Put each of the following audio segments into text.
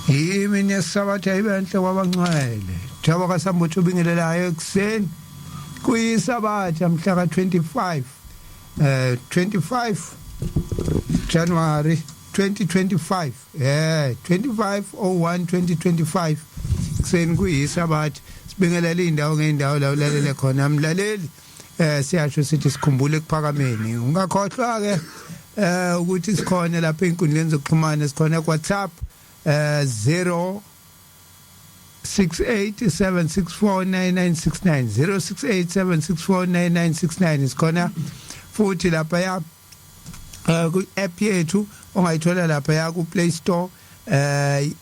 Yimi nesabatha ibenhle kwabangcwele. Thabo kaSambuthu ubingelelayo ekuseni. Kuyisabatha mhla ka 25 25 January 2025, 25 01 2025 kuseni kuyisabatha. Sibingelela indawo ngeindawo la ulalele khona, mlaleli. Siyasho sithi sikhumbule ekuphakameni. Ungakhohlwa ke ukuthi sikhona lapha einkundleni zokuxhumana, sikhona ku WhatsApp 0 687649969, 0687649969. Sikhona futhi lapha ya ku app yethu ongayithola lapha ya ku Play Store,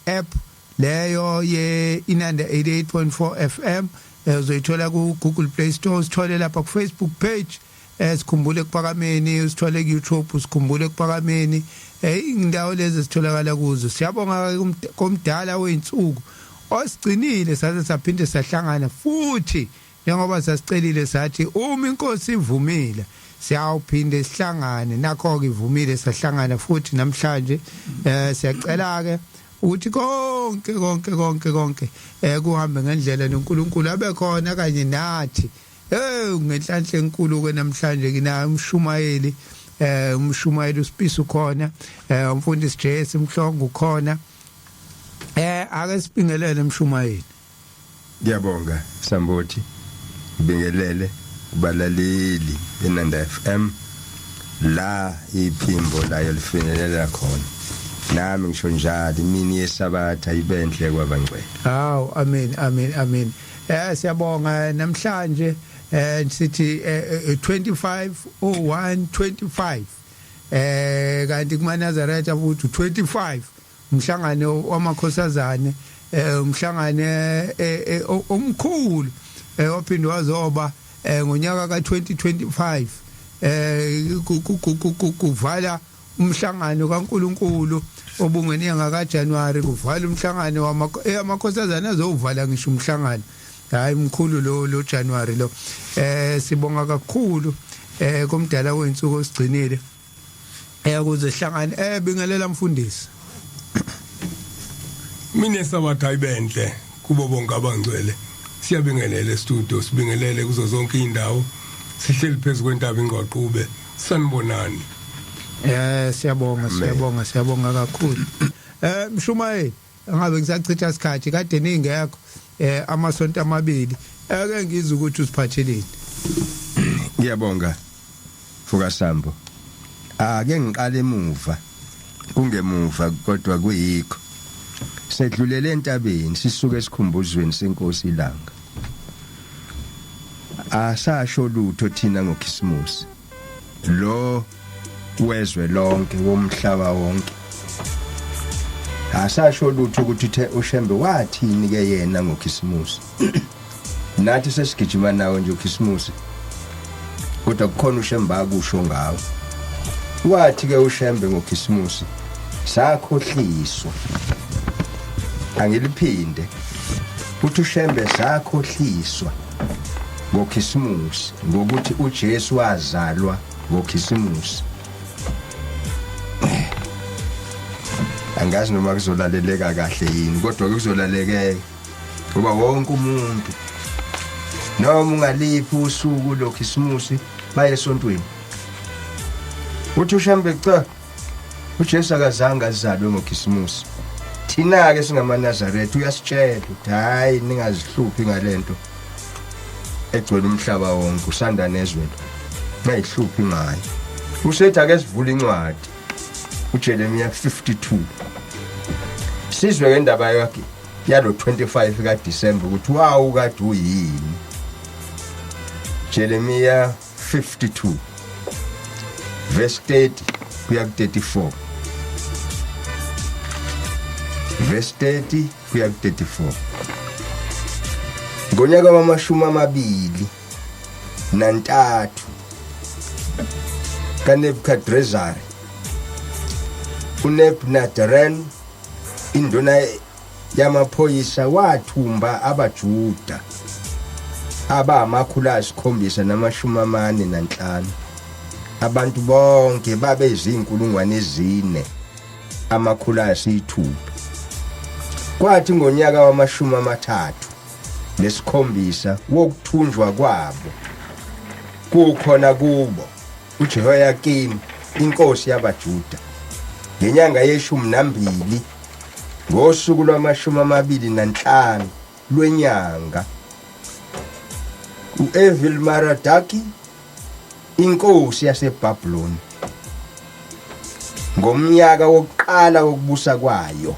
app leyo ye Inanda 88.4 FM, uzoyithola ku Google Play Store. Sithole lapha ku Facebook page, Sikhumbule Ekuphakameni. Usithole ku YouTube, Sikhumbule Ekuphakameni. Indawo lezi sitholakala kuzo. Siyabonga komdala weinsuku osigcinile saze saphinde sahlangana futhi, njengoba sasicelile sathi uma inkosi ivumile siyawuphinde sihlangane. Nakho ke ivumile, sahlangana futhi namhlanje. Siyacela ke ukuthi konke konke konke konke kuhambe ngendlela noNkulunkulu abe khona kanye nathi. Hey, ngenhlanhla enkulu ke namhlanje kina umshumayeli, umshumayeli uSipisi ukhona, umfundisi Jesse Mhlongo ukhona. Ake sibingelele, umshumayeli. Ngiyabonga, Sambothi. Ngibingelele kubalaleli beNanda FM la iphimbo layo lifinyelela khona. Nami ngisho njalo, imini yesabatha ibenhle kwabangcwele. Hawu, amen, amen, amen. Siyabonga namhlanje, sithi 25 01 25, kanti kuma Nazaretha futhi 25 umhlangano wamakhosazane, umhlangano omkhulu ophinde wazoba ngonyaka ka2025, kuvala umhlangano kaNkuluNkulu obungenyanga kaJanuary, kuvala umhlangano wamakhosazane, azovala ngisho umhlangano. Hayi, mkhulu lo January lo. Sibonga kakhulu komdala wensuku osigcinile ukuze sihlangane. Bingelela, mfundisi. Mina sabatha ibenhle kubo bonke abangcwele. Siyabingelela e-studio, sibingelele kuzo zonke indawo. Sihleli phezulu kwentaba iNgqwaqube. Sanibonani. Siyabonga, siyabonga, siyabonga kakhulu. Mshumayeli, ngabe ngisachitha isikhathi kade ningekho amasonto amabili. Ake ngizwe ukuthi usiphatheleni. Ngiyabonga, Fuka Sambo. Ake ngiqale emuva. Kungemuva kodwa kuyikho. Sedlulele entabeni, sisuke esikhumbuzweni senkosi ilanga. Asasho lutho thina ngoKhisimusi lo wezwe lonke, womhlaba wonke. Asasho lutho ukuthi uthe uShembe wathini ke yena ngoKhisimusi. Nathi sesigijima nawo nje uKhisimusi, kodwa kukhona uShembe akusho ngawo. Wathi ke uShembe ngoKhisimusi, sakhohliswa. Angiliphinde, uthi uShembe sakhohliswa ngoKhisimusi ngokuthi uJesu wazalwa ngoKhisimusi. Angazi noma kuzolaleleka kahle yini, kodwa kuzolalekeka ngoba wonke umuntu, noma ungaliphi usuku loKhisimusi, baye esontweni. Uthi uShembe cha, uJesu akazange azalwe ngoKhisimusi. Thina ke singamaNazaretha uyasitshela ukuthi hayi, ningazihluphi ngalento egcwele umhlaba wonke, usanda nezwe lo, nayihluphi ngayo. Usethi ake sivule incwadi uJeremiya 52, sizwe ke indaba yakhe yalo 25 kaDisemba ukuthi wawu kade uyini. Jeremiya 52 verse 30 kuya ku 34, verse 30 kuya ku 34. Ngonyaka wama-23 kaNebukadrezari, uNebnadaren induna yamaphoyisa wathumba abaJuda abama-745. Abantu bonke babe izinkulungwane 4 600. Kwathi ngonyaka wamashumi amathathu nesikhombisa wokuthunjwa kwabo kukhona kubo uJehoyakimu inkosi yabaJuda ngenyanga yeshumi nambili ngosuku lwamashumi amabili nanhlanu lwenyanga uEvil Maradaki inkosi yaseBhabhiloni ngomnyaka wokuqala wokubusa kwayo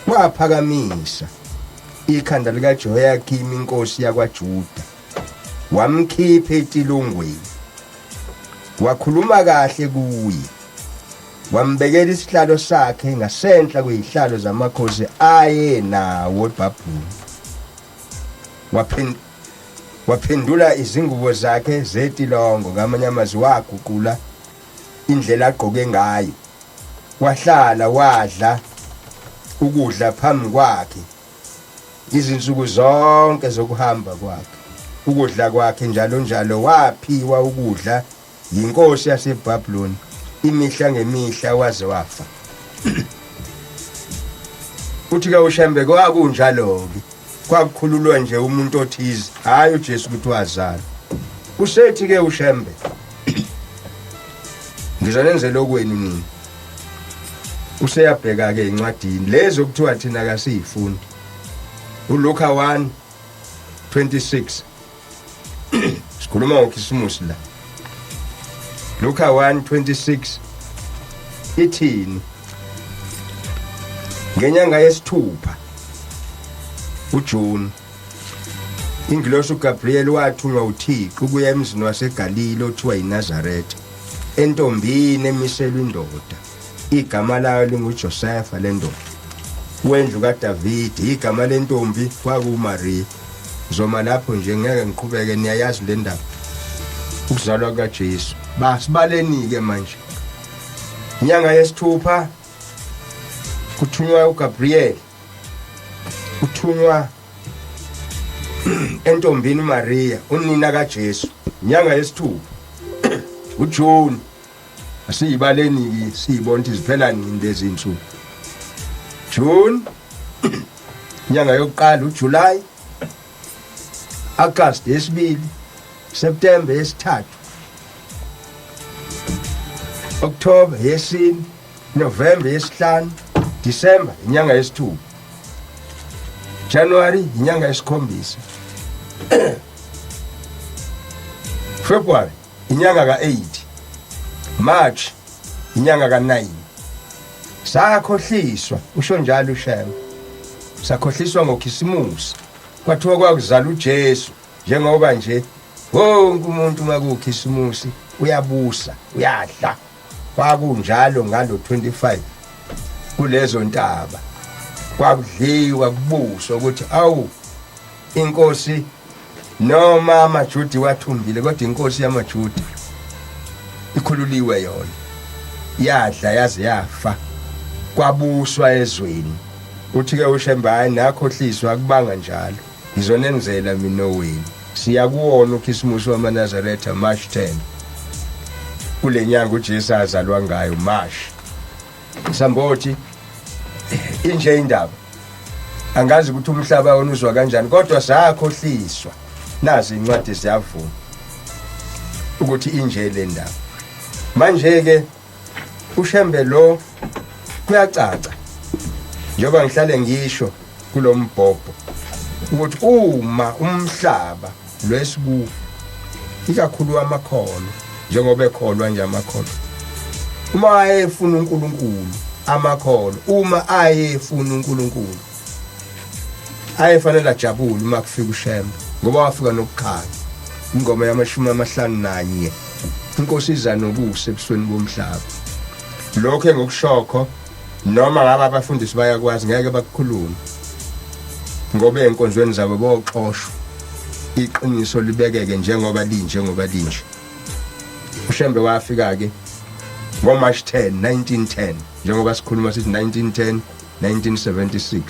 waphakamisa ikhanda likaJehoyakimi inkosi yakwaJuda wamkhipha etilongweni wakhuluma kahle kuye wambekela isihlalo sakhe ngasenhla kwezihlalo zamakhosi aye nawo eBhabhiloni waphendula izingubo zakhe zetilongo ngamanye amazwi waguqula indlela agqoke ngayo wahlala wadla ukudla phambi kwakhe izinsuku zonke zokuhamba kwakhe ukudla kwakhe njalo njalo waphiwa ukudla yinkosi yaseBhabhiloni imihla ngemihla waze wafa. Uthi ke uShembe kwakunjalo-ke kwakukhululwa nje umuntu othize hhayi uJesu ukuthi wazalwa. Usethi ke uShembe ngizonenzela okwenu nini. Useyabheka ke encwadini lezi okuthiwa thina kasiyifundi. ULuka 1:26 sikhuluma ngokhisimusi la Luka 1:26 ithini ngenyanga yesithupha uJune ingilosi uGabriel wathunywa uThixo ukuya emzini waseGalile othiwa yiNazaretha entombini emiselwe indoda igama layo linguJosefa lendoda wendlu kaDavide igama lentombi kwakuMaria Ngizoma lapho nje ngeke ngiqhubeke niyayazi le ndaba. Ukuzalwa kukaJesu. Basibaleni-ke manje. Inyanga yesithupha kuthunywa uGabriel. Uthunywa entombini uMaria, unina kaJesu. Inyanga yesithupha. uJune asiyibaleni-ke siyibona ukuthi ziphela nini lezi nsuku. June inyanga yokuqala uJuly August yesibili September yesithathu October yesine November yesihlanu December inyanga yesithupha January inyanga yesikhombisa February inyanga ka-8 March inyanga ka-9 sakhohliswa usho njalo uShem sakhohliswa ngokhisimusi kwathiwa kwakuzala uJesu njengoba nje wonke umuntu uma kukhisimusi uyabusa uyadla kwakunjalo ngalo 25 kulezo ntaba kwakudliwa kubuswa ukuthi awu inkosi noma amaJuda wathumbile kodwa inkosi yamaJuda ikhululiwe yona yadla yaze yafa kwabuswa ezweni uthi ke uShembe hayi nakhohliswa akubanga njalo ngizonenzela mina owenu siya kuwona ukhisimusi wamaNazaretha March 10 kule nyanga uJesu azalwa ngayo March Sambothi inje indaba angazi ukuthi umhlaba wona uzwa kanjani kodwa sakhohliswa nazi incwadi ziyavuma ukuthi inje le ndaba manje ke uShembe lo kuyacaca njengoba ngihlale ngisho kulombhobho ukuthi uma umhlaba lwesiku ikakhulu amakholwa njengoba ekholwa nje amakholwa uma ayefuna uNkulunkulu amakholwa uma ayefuna uNkulunkulu ayefanele ajabule uma kufika uShembe ngoba wafika nokukhanya ingoma yamashumi amahlanu nanye inkosi iza nokusa ebusweni bomhlaba lokho engokushokho noma ngabe abafundisi bayakwazi ngeke bakukhulume ngoba ey'nkonzweni zabo boxoshwa iqiniso libekeke njengoba linje ngoba linje uShembe wafika-ke ngoMarch 10 1910 njengoba sikhuluma sithi 1910 1976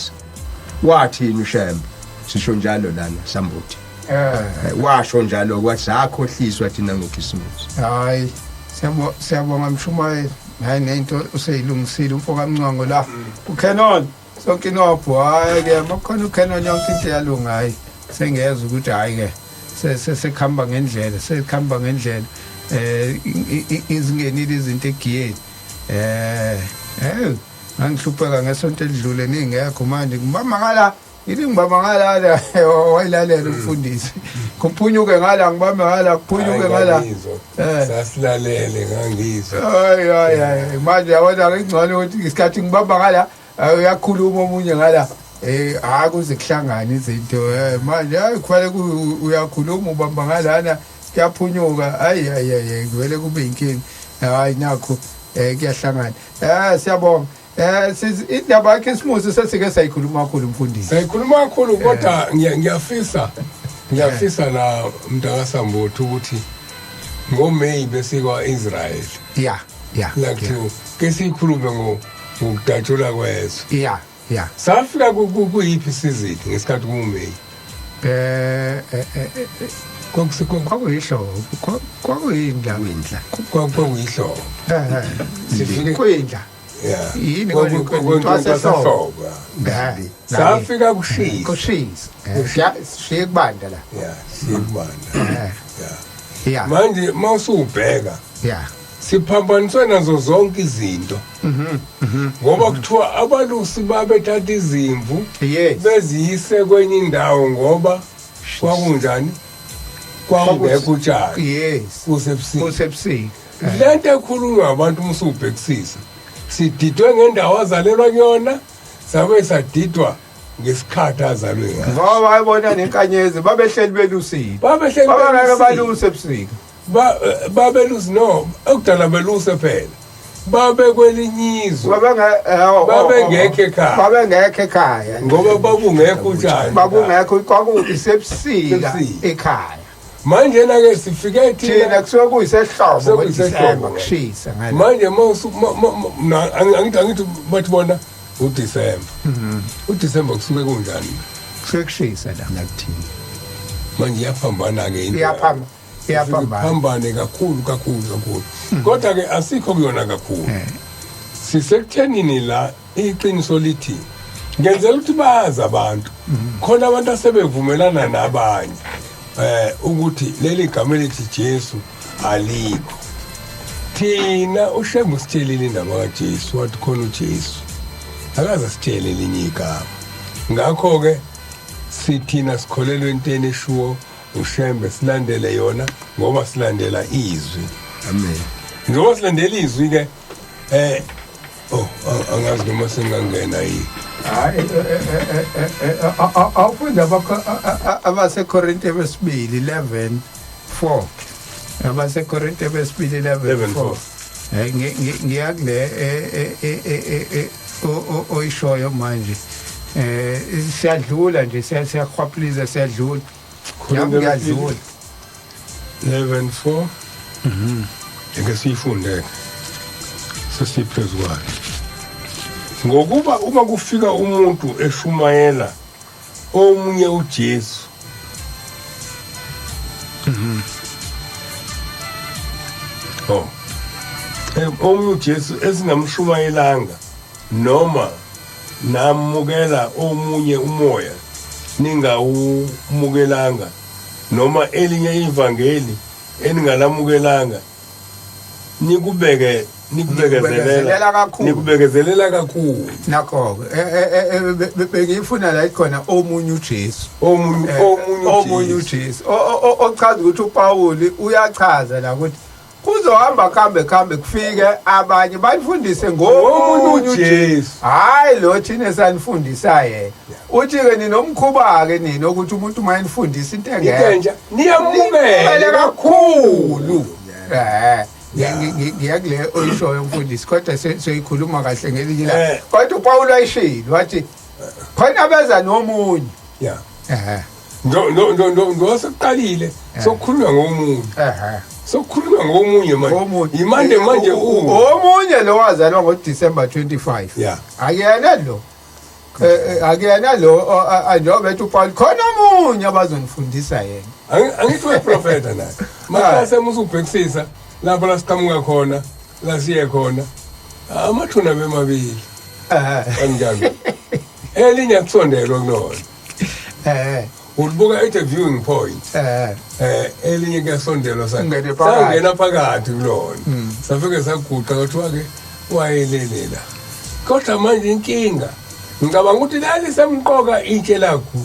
wathini uShembe sisho njalo lana sambuthi eh washo njalo kwathi sakhohliswa thina ngokhisimusi hayi siyabonga mshumayeli hayi nento useyilungisile umfo kaMncwango la uCanon. Sonke inopho, hayi ke makhona uCanon, yonke into iyalunga. Hayi, sengiyezwa ukuthi hayi ke sekuhamba ngendlela, sekuhamba ngendlela, izingenile izinto egiyeni. Ngangihlupheka ngesonto elidlule ningekho, manje ngibamba ngala, yithi ngibamba ngala, wayilalela umfundisi, kuphunyuke ngala, ngibambe ngala, kuphunyuke ngala. Sasilalele, ngangizwa. Hayi hayi hayi, manje yabona ngcono ukuthi isikhathi ngibamba ngala, uyakhuluma omunye ngala, hayi, kuze kuhlangane izinto. Manje hayi, kufanele uyakhuluma, ubamba ngalana, kuyaphunyuka, hayi hayi hayi, kuvele kube inkinga. Hayi, nakho kuyahlangana. Siyabonga. Indaba yaKhisimusi sesike sayikhuluma kakhulu, mfundisi. Sayikhuluma kakhulu, kodwa ngiyafisa la, mntakaSambotho, ukuthi ngoMay besikwa Israel ya la kuthiwa ke siyikhulume ngokudatshulwa kwezwe. ya ya Safika kuyiphi season ngesikhathi kuMay? Kwakuyihlobo, kwakuyindla. Kwindla. Kwakuyihlobo. Sifike Kwindla. Ya. Yini kwentwasehlobo. Safika kushisa. Kushisa. Shiye kubanda la. Ya, siye kubanda. Ya. Ya. Manje mawusubheka, ya siphambaniswe nazo zonke izinto, ngoba kuthiwa abalusi babethatha izimvu beziyise kwenye indawo, ngoba kwakunjani? Kwakungekho utshani. Kusebusika. Kusebusika. Lento ekhulunywa abantu, uma usubhekisisa, sididwe ngendawo azalelwa kuyona, sabe sadidwa ngesikhathi azalwe ngaso. Ngoba bayibona nenkanyezi, babehleli belusile. Babehleli Babangeke belusile. baluse ebusika. Babelusi no okudala beluse phela, babe kwelinye izwe. Babengekho ekhaya. Babengekho ekhaya. Ngoba babungekho utshani. Babungekho, kwakuyisebusika Sebusika. ekhaya. Manje na ke sifike Thina thina kusuke kuyisehlobo. Sekuyisehlobo, ngoDisemba kushisa ngale. Manje mawusu angithi bathi bona uDisemba, uDisemba kusuke kunjani? Kusuke kushisa la. Nakuthini. Manje iyaphambana ke into. Iyaphamba, iyaphambana. Iphambane kakhulu kakhulu kakhulu, kodwa ke asikho kuyona kakhulu. Sisekuthenini la iqiniso lithi ngenzela ukuthi bazi abantu khona, abantu asebevumelana nabanye ukuthi leli gama elithi Jesu alikho. Thina uShembe usitshelile indaba kaJesu, wathi khona uJesu, akaze asitshele elinye igama. Ngakho ke sithina sikholelwa entweni eshuwo uShembe, silandele yona ngoba silandela izwi. Amen. Njengoba silandela izwi ke, oh, angazi noma singangena yini. Hayi, awufunda abaseKorinte besibili 11:4, abaseKorinte besibili 11:4. 11:4. Ngiyakule oyishoyo manje, siyadlula nje, siyahwaphiliza, siyadlula. Korinte Ngiyadlula. 11:4, ake siyifunde sesiphezu kwayo. Ngokuba uma kufika umuntu eshumayela omunye uJesu, oh, omunye uJesu esingamshumayelanga, noma namukela omunye umoya ningawumukelanga, noma elinye ivangeli eningalamukelanga, nikubeke nikubekezelela Nikubekezelela kakhulu. Nikubekezelela kakhulu. Nakho bengifuna la khona omunye uJesu. Omunye, omunye. Omunye uJesu. uJesu ochaza ukuthi uPauli uyachaza la ukuthi kuzohamba kuhambe kuhambe kufike abanye banifundise ngomunye ngomunye uJesu. uJesu, hayi lo thina esanifundisa yena. Uthi ke ninomkhuba ke nina ukuthi umuntu uma enifundisa into into engekho entsha niyamukele nimukele kakhulu. Yeah. Ngiya kule oyishoyo, mfundisi, kodwa soyikhuluma kahle ngelinye ilanga. Eh. Kodwa uPaul wayishilo, wathi khona beza nomunye. Yeah. Eh ndo ndo ndo ndo ndo sekuqalile sokukhulunywa ngomunye. Sokukhulunywa ngomunye manje. Ngomunye. Imande manje u Omunye lo wazalwa ngoDecember 25. Akuyena lo, akuyena lo, njengoba ethi uPaul khona omunye abazonifundisa yena. Angithi uyaprofeta naye makase musubhekisisa lapho la siqhamuka khona, la siye khona, amathuna bemabili. Kanjani? Elinye kusondelwa kulona. Eh. Ulibuka at a viewing point. Eh. Elinye kuyasondelwa sa. Ungene phakathi. Sangena phakathi kulona. Safike saguqa kwathiwa ke wayelelela. Kodwa manje inkinga ngicabanga ukuthi lalisemqoka itshe lakho.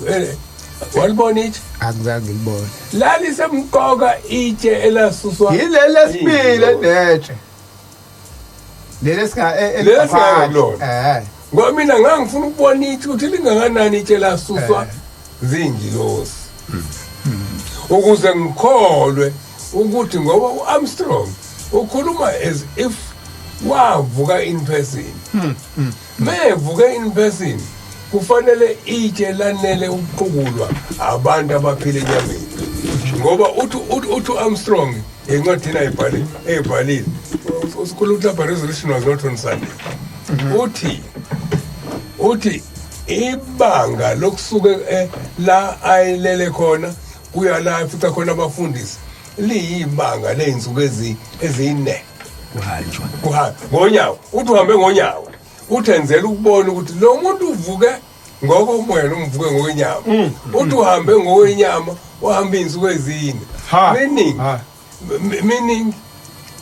Walibona itshe? Angizange ngilibone. Lalisemqoka itshe elasuswa. Yileli lesibili netshe. Leli singa Leli esingaya kulona. Eh. Ngoba mina ngangifuna ukubona itshe ukuthi lingakanani itshe lasuswa zingilosi. Ukuze ngikholwe ukuthi ngoba uArmstrong ukhuluma as if wavuka in person. Mevuke in person kufanele itshe lanele ukuqukulwa abantu abaphila enyameni. Ngoba uthi uArmstrong encwadini ayibhalile eyibhalile usikhulu uthi lapha resolution was not on Sunday. Uthi ibanga lokusuka la ayilele khona kuya la afica khona abafundisi liyibanga ley'nsuku ezine Kuhanjwa. Kuhamba ngonyawo. Uthi uhambe ngonyawo, uthi enzela ukubona ukuthi lo muntu uvuke ngokomoya noma uvuke ngokwenyama. Uthi uhambe ngokwenyama, wahamba iy'nsuku ezine. Ha. Meaning Ha. Meaning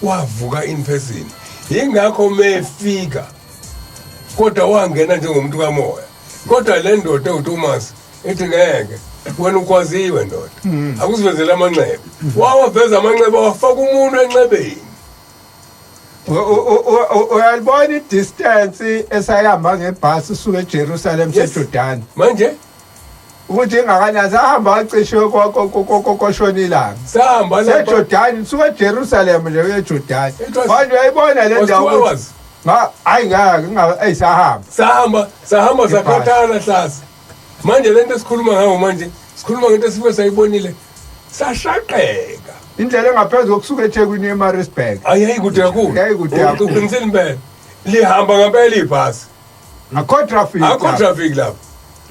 wavuka in person. Yingakho mefika kodwa wangena njengomuntu kamoya. Kodwa le ndoda uThomas ethi ngeke wena ukwaziwe ndoda, akusivezele amanxeba. Wawaveza amanxeba, wafaka umuntu enxebeni. Uyalibona i-distance esayihamba ngebhasi usuke eJerusalem seJordan. Manje Ukuthi ingakanani, sahamba wacishe koshona ilanga. Sahamba lapha. SeJordan, usuke eJerusalem nje uye eJordan. It Manje uyayibona le was ndawo two ukuthi hours. Hayi ngeke sahamba. Sahamba Ngebhasi. Sakhathala hlasi. Manje lento esikhuluma ngayo manje, sikhuluma ngento esifike sayibonile, sashaqeka. Indlela engaphezulu kokusuka eThekwini eMaritzburg. Ayayikude kakhulu. Yayikude kakhulu. Uqinisile impela, lihamba ngempela ibhasi. Akho traffic. Akho traffic lapho,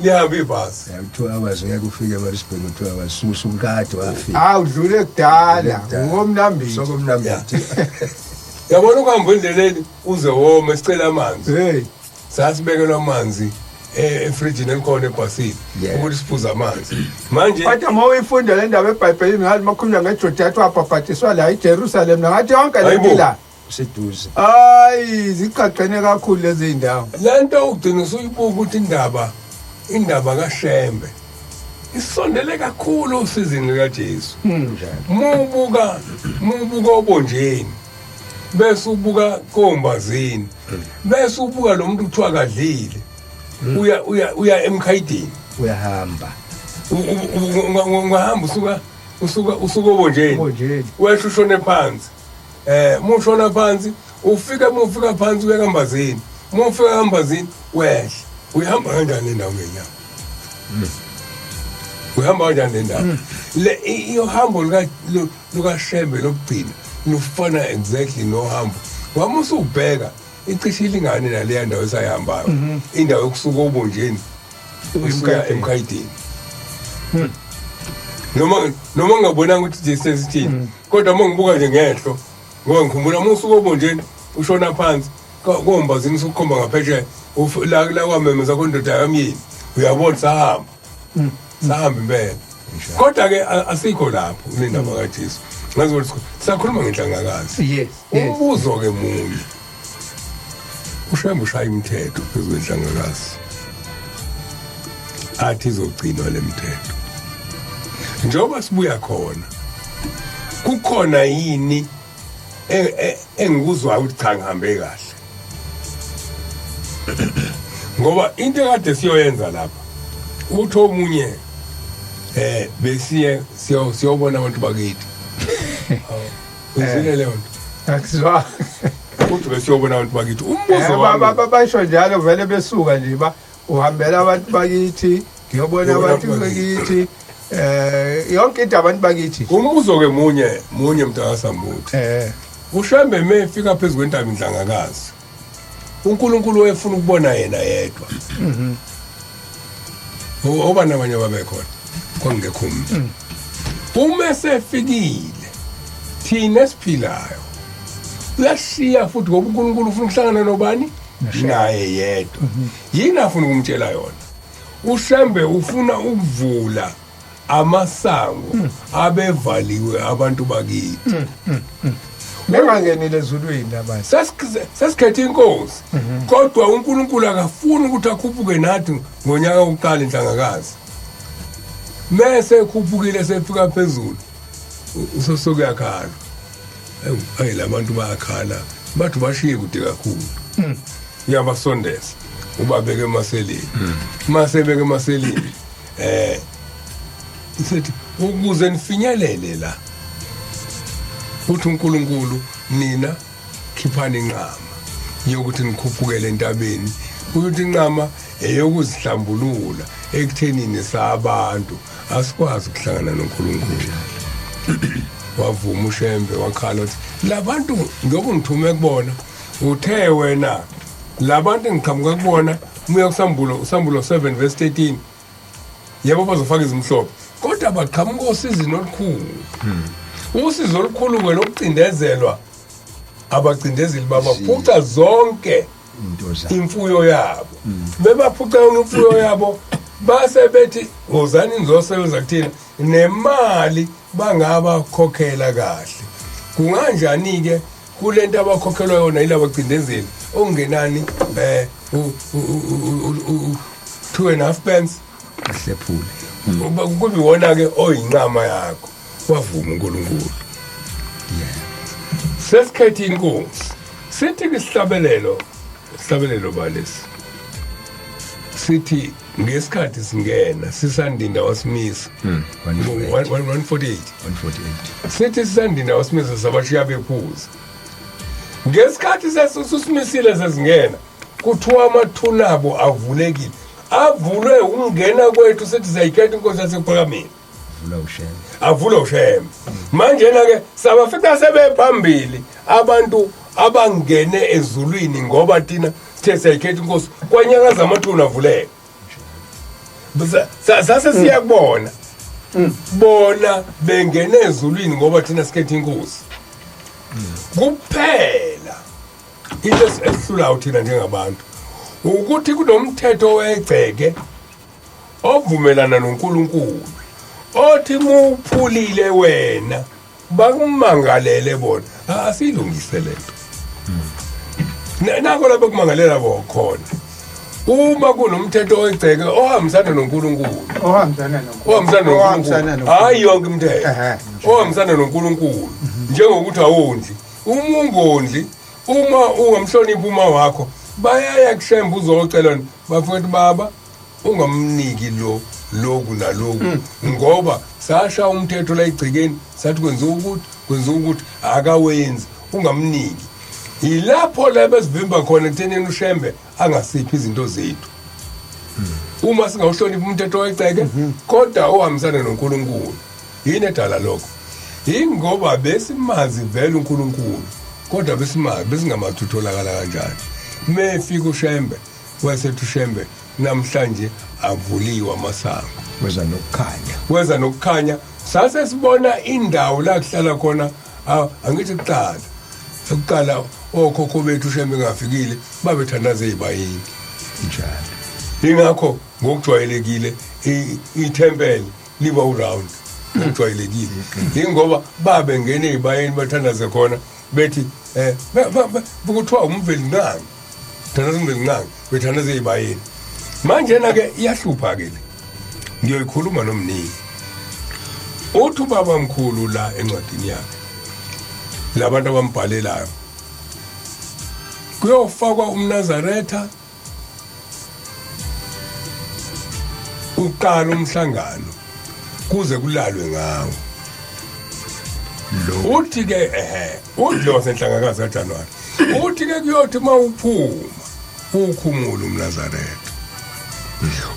lihamba ibhasi. Yeah, 2 hours ngeke ufike eMaritzburg ngo-2 hours, usukade wafika. Ah, udlule kudala, Kudala. ngoMnambithi. Sokomnambithi. Yabona ukuhamba endleleni uze wome, sicela amanzi. Hey. Sasibekelwa amanzi efrijini elikhona ebhasini ukuthi siphuze amanzi manje. Kodwa uma uyifunda le ndaba eBhayibhelini, ngathi makhulunywa ngeJordan wabhabhadiswa la eJerusalem, ngathi yonke le Hayibo. nto la. Useduze. Hayi, ziqaqene kakhulu lezi ndawo. Lento ugcina usuyibuka ukuthi indaba kaShembe isondele kakhulu osizini likaJesu. Njalo. Mubuka obonjeni, bese ubuka kombazini, bese ubuka lo muntu kuthiwa kadlile, uya emkhayidini. Uyahamba. Ungahamba usuka obonjeni, Obonjeni. wehla ushone phansi. Mushona phansi ufika, mufika phansi uya kambazini, mufika kambazini wehla. Uyihamba kanjani le ndawo ngenyawo? Uhamba kanjani le ndawo le? Iyohambo lukaShembe lokugcina lufana exactly nohambo wami. Usubheka icishe ilingane naleya ndawo esayihambayo, indawo yokusuka obonjeni usuya emkhayidini. Noma ngingabonanga ukuthi distance ithini, kodwa uma ngibuka nje ngehlo, ngoba ngikhumbula uma usuka obonjeni ushona phansi kombazini usukhomba ngaphesheya, la kwamemeza kondoda yamyeni, uyabona sahamba, sahamba impela. Kodwa-ke asikho lapho kule ndaba kaJesu. Ngazi ukuthi sakhuluma ngenhlangakazi. Yes. Umbuzo-ke munye: uShembe ushaya imithetho phezu kwenhlangakazi, athi izogcinwa le mithetho. Njengoba sibuya khona, kukhona yini engikuzwayo ukuthi cha, ngihambe kahle? Ngoba into ekade siyoyenza lapha, uthi omunye besiye siyobona abantu bakithi. Uzile leyo nto? Akuzwa. Uthi besiyobona abantu bakithi. Umbuzo wami Basho njalo vele, besuka nje ba uhambela abantu bakithi, ngiyobona Ngiyobona abantu abantu bakithi, yonke into abantu bakithi. Umbuzo ke munye, mntakaSambuthi. UShembe mefika phezu kwentaba inhlangakazi, uNkulunkulu wayefuna ukubona yena yedwa. Oba nabanye babekhona, kwakungekho umuntu. Uma esefikile, thina esiphilayo uyashiya futhi, ngoba uNkulunkulu ufuna ukuhlangana nobani? Naye yedwa. Yini afuna ukumtshela yona? uShembe ufuna ukuvula amasango abevaliwe abantu bakithi. Bengangenile ezulwini abantu. Sesikhethe inkosi, kodwa uNkulunkulu akafuni ukuthi akhuphuke nathi ngonyaka wokuqala inhlangakazi. Mese ekhuphukile sefika phezulu, usosokuyakhala. Ayi, labantu bayakhala, bathi bashiye kude kakhulu. Uyabasondeza, ubabeke emaseleni. Mase beke emaseleni, sethi ukuze nifinyelele la, uthi uNkulunkulu, nina khiphani inqama yokuthi nikhuphukele entabeni. Ukuthi inqama eyokuzihlambulula ekuthenini sabantu asikwazi ukuhlangana noNkulunkulu. Wavuma uShembe, wakhala uthi labantu njengoba ngithume kubona, uthe wena labantu engiqhamuka kubona, umuya kusambulo, usambulo 7 verse 13, yebo, bazofaka izimhlophe, kodwa baqhamuka osizini olukhulu, usizo olukhulu-ke lokucindezelwa. Abacindezeli babaphuca zonke into zabo, imfuyo yabo. Bebaphuca yonke imfuyo yabo, base bethi wozani nizosebenza kuthina, nemali bangabakhokhela kahle. Kunganjani-ke kulento abakhokhelwa yona yilaba cindezeli okungenani 2.5 pence Uhlephule. Kube iwona-ke oyinqama yakho. Wavuma uNkulunkulu. Sesikhethe inkosi, sithi kisihlabelelo, isihlabelelo balesi sithi ngesikhathi singena sisandinda wasimisa. 148. 148. 148. Sithi sisandinda wasimisa, sabashiya bephuza. Ngesikhathi sesusimisile sesingena, kuthiwa amathuna abo avulekile, avulwe ukungena kwethu. Sithi siyayikhetha inkosi yasekuphakameni. Vula uShembe. Avulwe uShembe. Manjena-ke sabafica sebephambili abantu abangene ezulwini, ngoba thina sithe siyayikhetha inkosi, kwanyakaza amathuna avuleka. Sase siyakubona bona bengene ezulwini ngoba thina sikhetha inkosi kuphela. Into esihlulayo thina njengabantu ukuthi kunomthetho wegceke ovumelana noNkulunkulu othi muphulile wena bakumangalele bona. Asiyilungise lento. Nako lapho kumangalela khona uma kunomthetho wegceke ohambisana noNkulunkulu. Ohambisana noNkulunkulu. Ohambisana Ohambisana noNkulunkulu, noNkulunkulu. hayi yonke imithetho. Ohambisana noNkulunkulu, njengokuthi awondli, uma ungondli, uma ungamhloniphi uma wakho, bayaya kuShembe uzocela, bafowethu, baba ungamniki lo lokhu naloku, ngoba sasha umthetho la egcekeni, sathi kwenziwa ukuthi, kwenziwa ukuthi, akawenzi, ungamniki. Yilapho la besivimba khona ekuthenini uShembe angasiphi izinto zethu uma singawuhloniphi umthetho wegceke kodwa ohambisana noNkulunkulu. Yini edala lokho? Yingoba besimazi vele uNkulunkulu, kodwa besimazi besingamazi utholakala kanjani. Mefika uShembe, wasethi uShembe namhlanje avuliwe amasango. Weza nokukhanya. Weza nokukhanya, sase sibona indawo la kuhlala khona. Angithi kuqala ukuqala okhokho bethu uShembe ngafikile babethandaza ezibayini. Njalo. Ingakho ngokujwayelekile ithempeli liba uround ngokujwayelekile, ingoba babengena ezibayeni bathandaze khona, bethi kuthiwa uMvelinqangi, thandaza uMvelinqangi, bethandaza ezibayeni. Manje na ke iyahlupha ke le, ngiyoyikhuluma nomningi. Uthi ubaba mkhulu la encwadini yakhe, labantu abambhalelayo, kuyofakwa umNazaretha uqala umhlangano kuze kulalwe ngawo. Lo Uthi ke ehe, uthi lo wasenhlangakazi kaJanuary, uthi ke kuyothi mawuphuma ukhumula umNazaretha,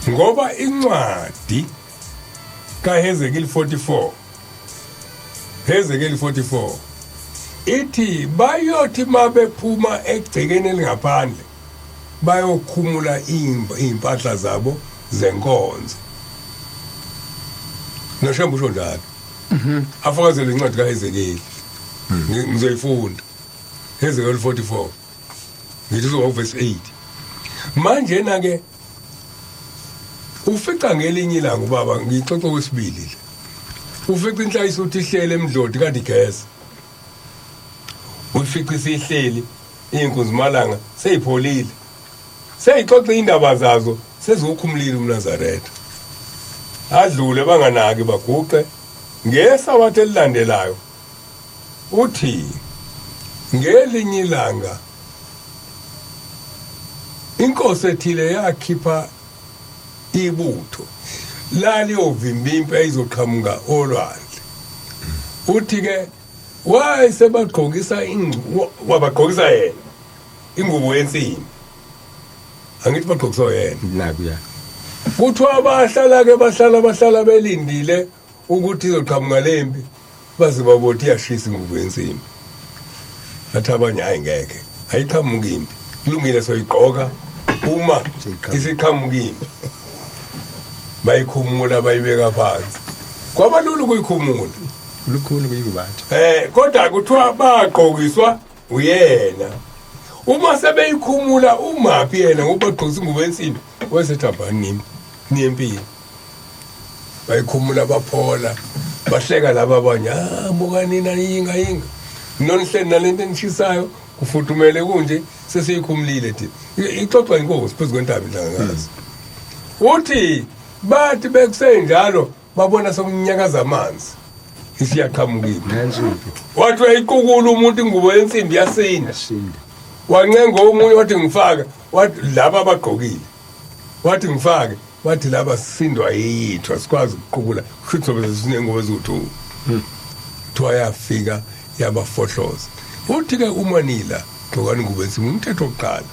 ngoba incwadi kaHezekiel 44, Hezekiel 44 ithi bayothi mabephuma egcekeni elingaphandle bayokhumula iy'mpahla zabo zenkonzo. NoShembe usho njalo, afakazele incwadi kaHezekiel. Ngizoyifunda Hezekiel 44, ngithi uzoba verse 8. Manje na ke Ufica ngelinye ilanga ubaba ngixoxa kwesibili le. Ufica inhlayisa uthi ihlele emdlodi kanti igeza. Ufica isihleli inkunzimalanga seyipholile. Seyixoxa indaba zazo seziwukhumulile umNazaretha. Adlule banganaki baguqe ngesabatha elilandelayo. Uthi ngelinye ilanga inkosi ethile yakhipha ibutho laliyovimba impi eyizoqhamuka olwandle. Uthi ke wayesebagqokisa wabagqokisa yena ingubo yensimbi. Angithi bagqokiswa yena. Nakuya. Kuthiwa bahlala ke bahlala bahlala belindile ukuthi izoqhamuka lempi baze babothi iyashisa ingubo yensimbi. Bathi abanye hayi ngeke ayiqhamuki impi. Kulungile soyigqoka uma isiqhamuka impi. Bayikhumula bayibeka phansi. Kwaba lula ukuyikhumula. Lukhuni kuyikubatha. Kodwa kuthiwa bagqokiswa uyena. Uma sebeyikhumula umaphi yena ngoba bagqokisa ingubo yensimbi wayesethi hambani niyempini. Bayikhumula baphola bahleka laba abanye ah buka nina yinga yinga nonihleli nalento enishisayo kufudumele kunje sesiyikhumulile thina. Ixoxwa inkosi phezu kwentaba inhlangakazi. Uthi bathi bekusenjalo babona sokunyakaza amanzi isiyaqhamuka impi. Nansi impi. Wathi uyayiqukula umuntu ingubo yensimbi yasinda. Yasinda. Wancenga omunye wathi ngifake, wathi laba abagqokile. Wathi ngifake, wathi laba sisindwa yithu asikwazi ukuqukula. Kusho sobe sinengubo eziwu-2. Kuthiwa yafika yabafohloza. Uthi ke uma nila gqokani ingubo yensimbi umthetho wokuqala.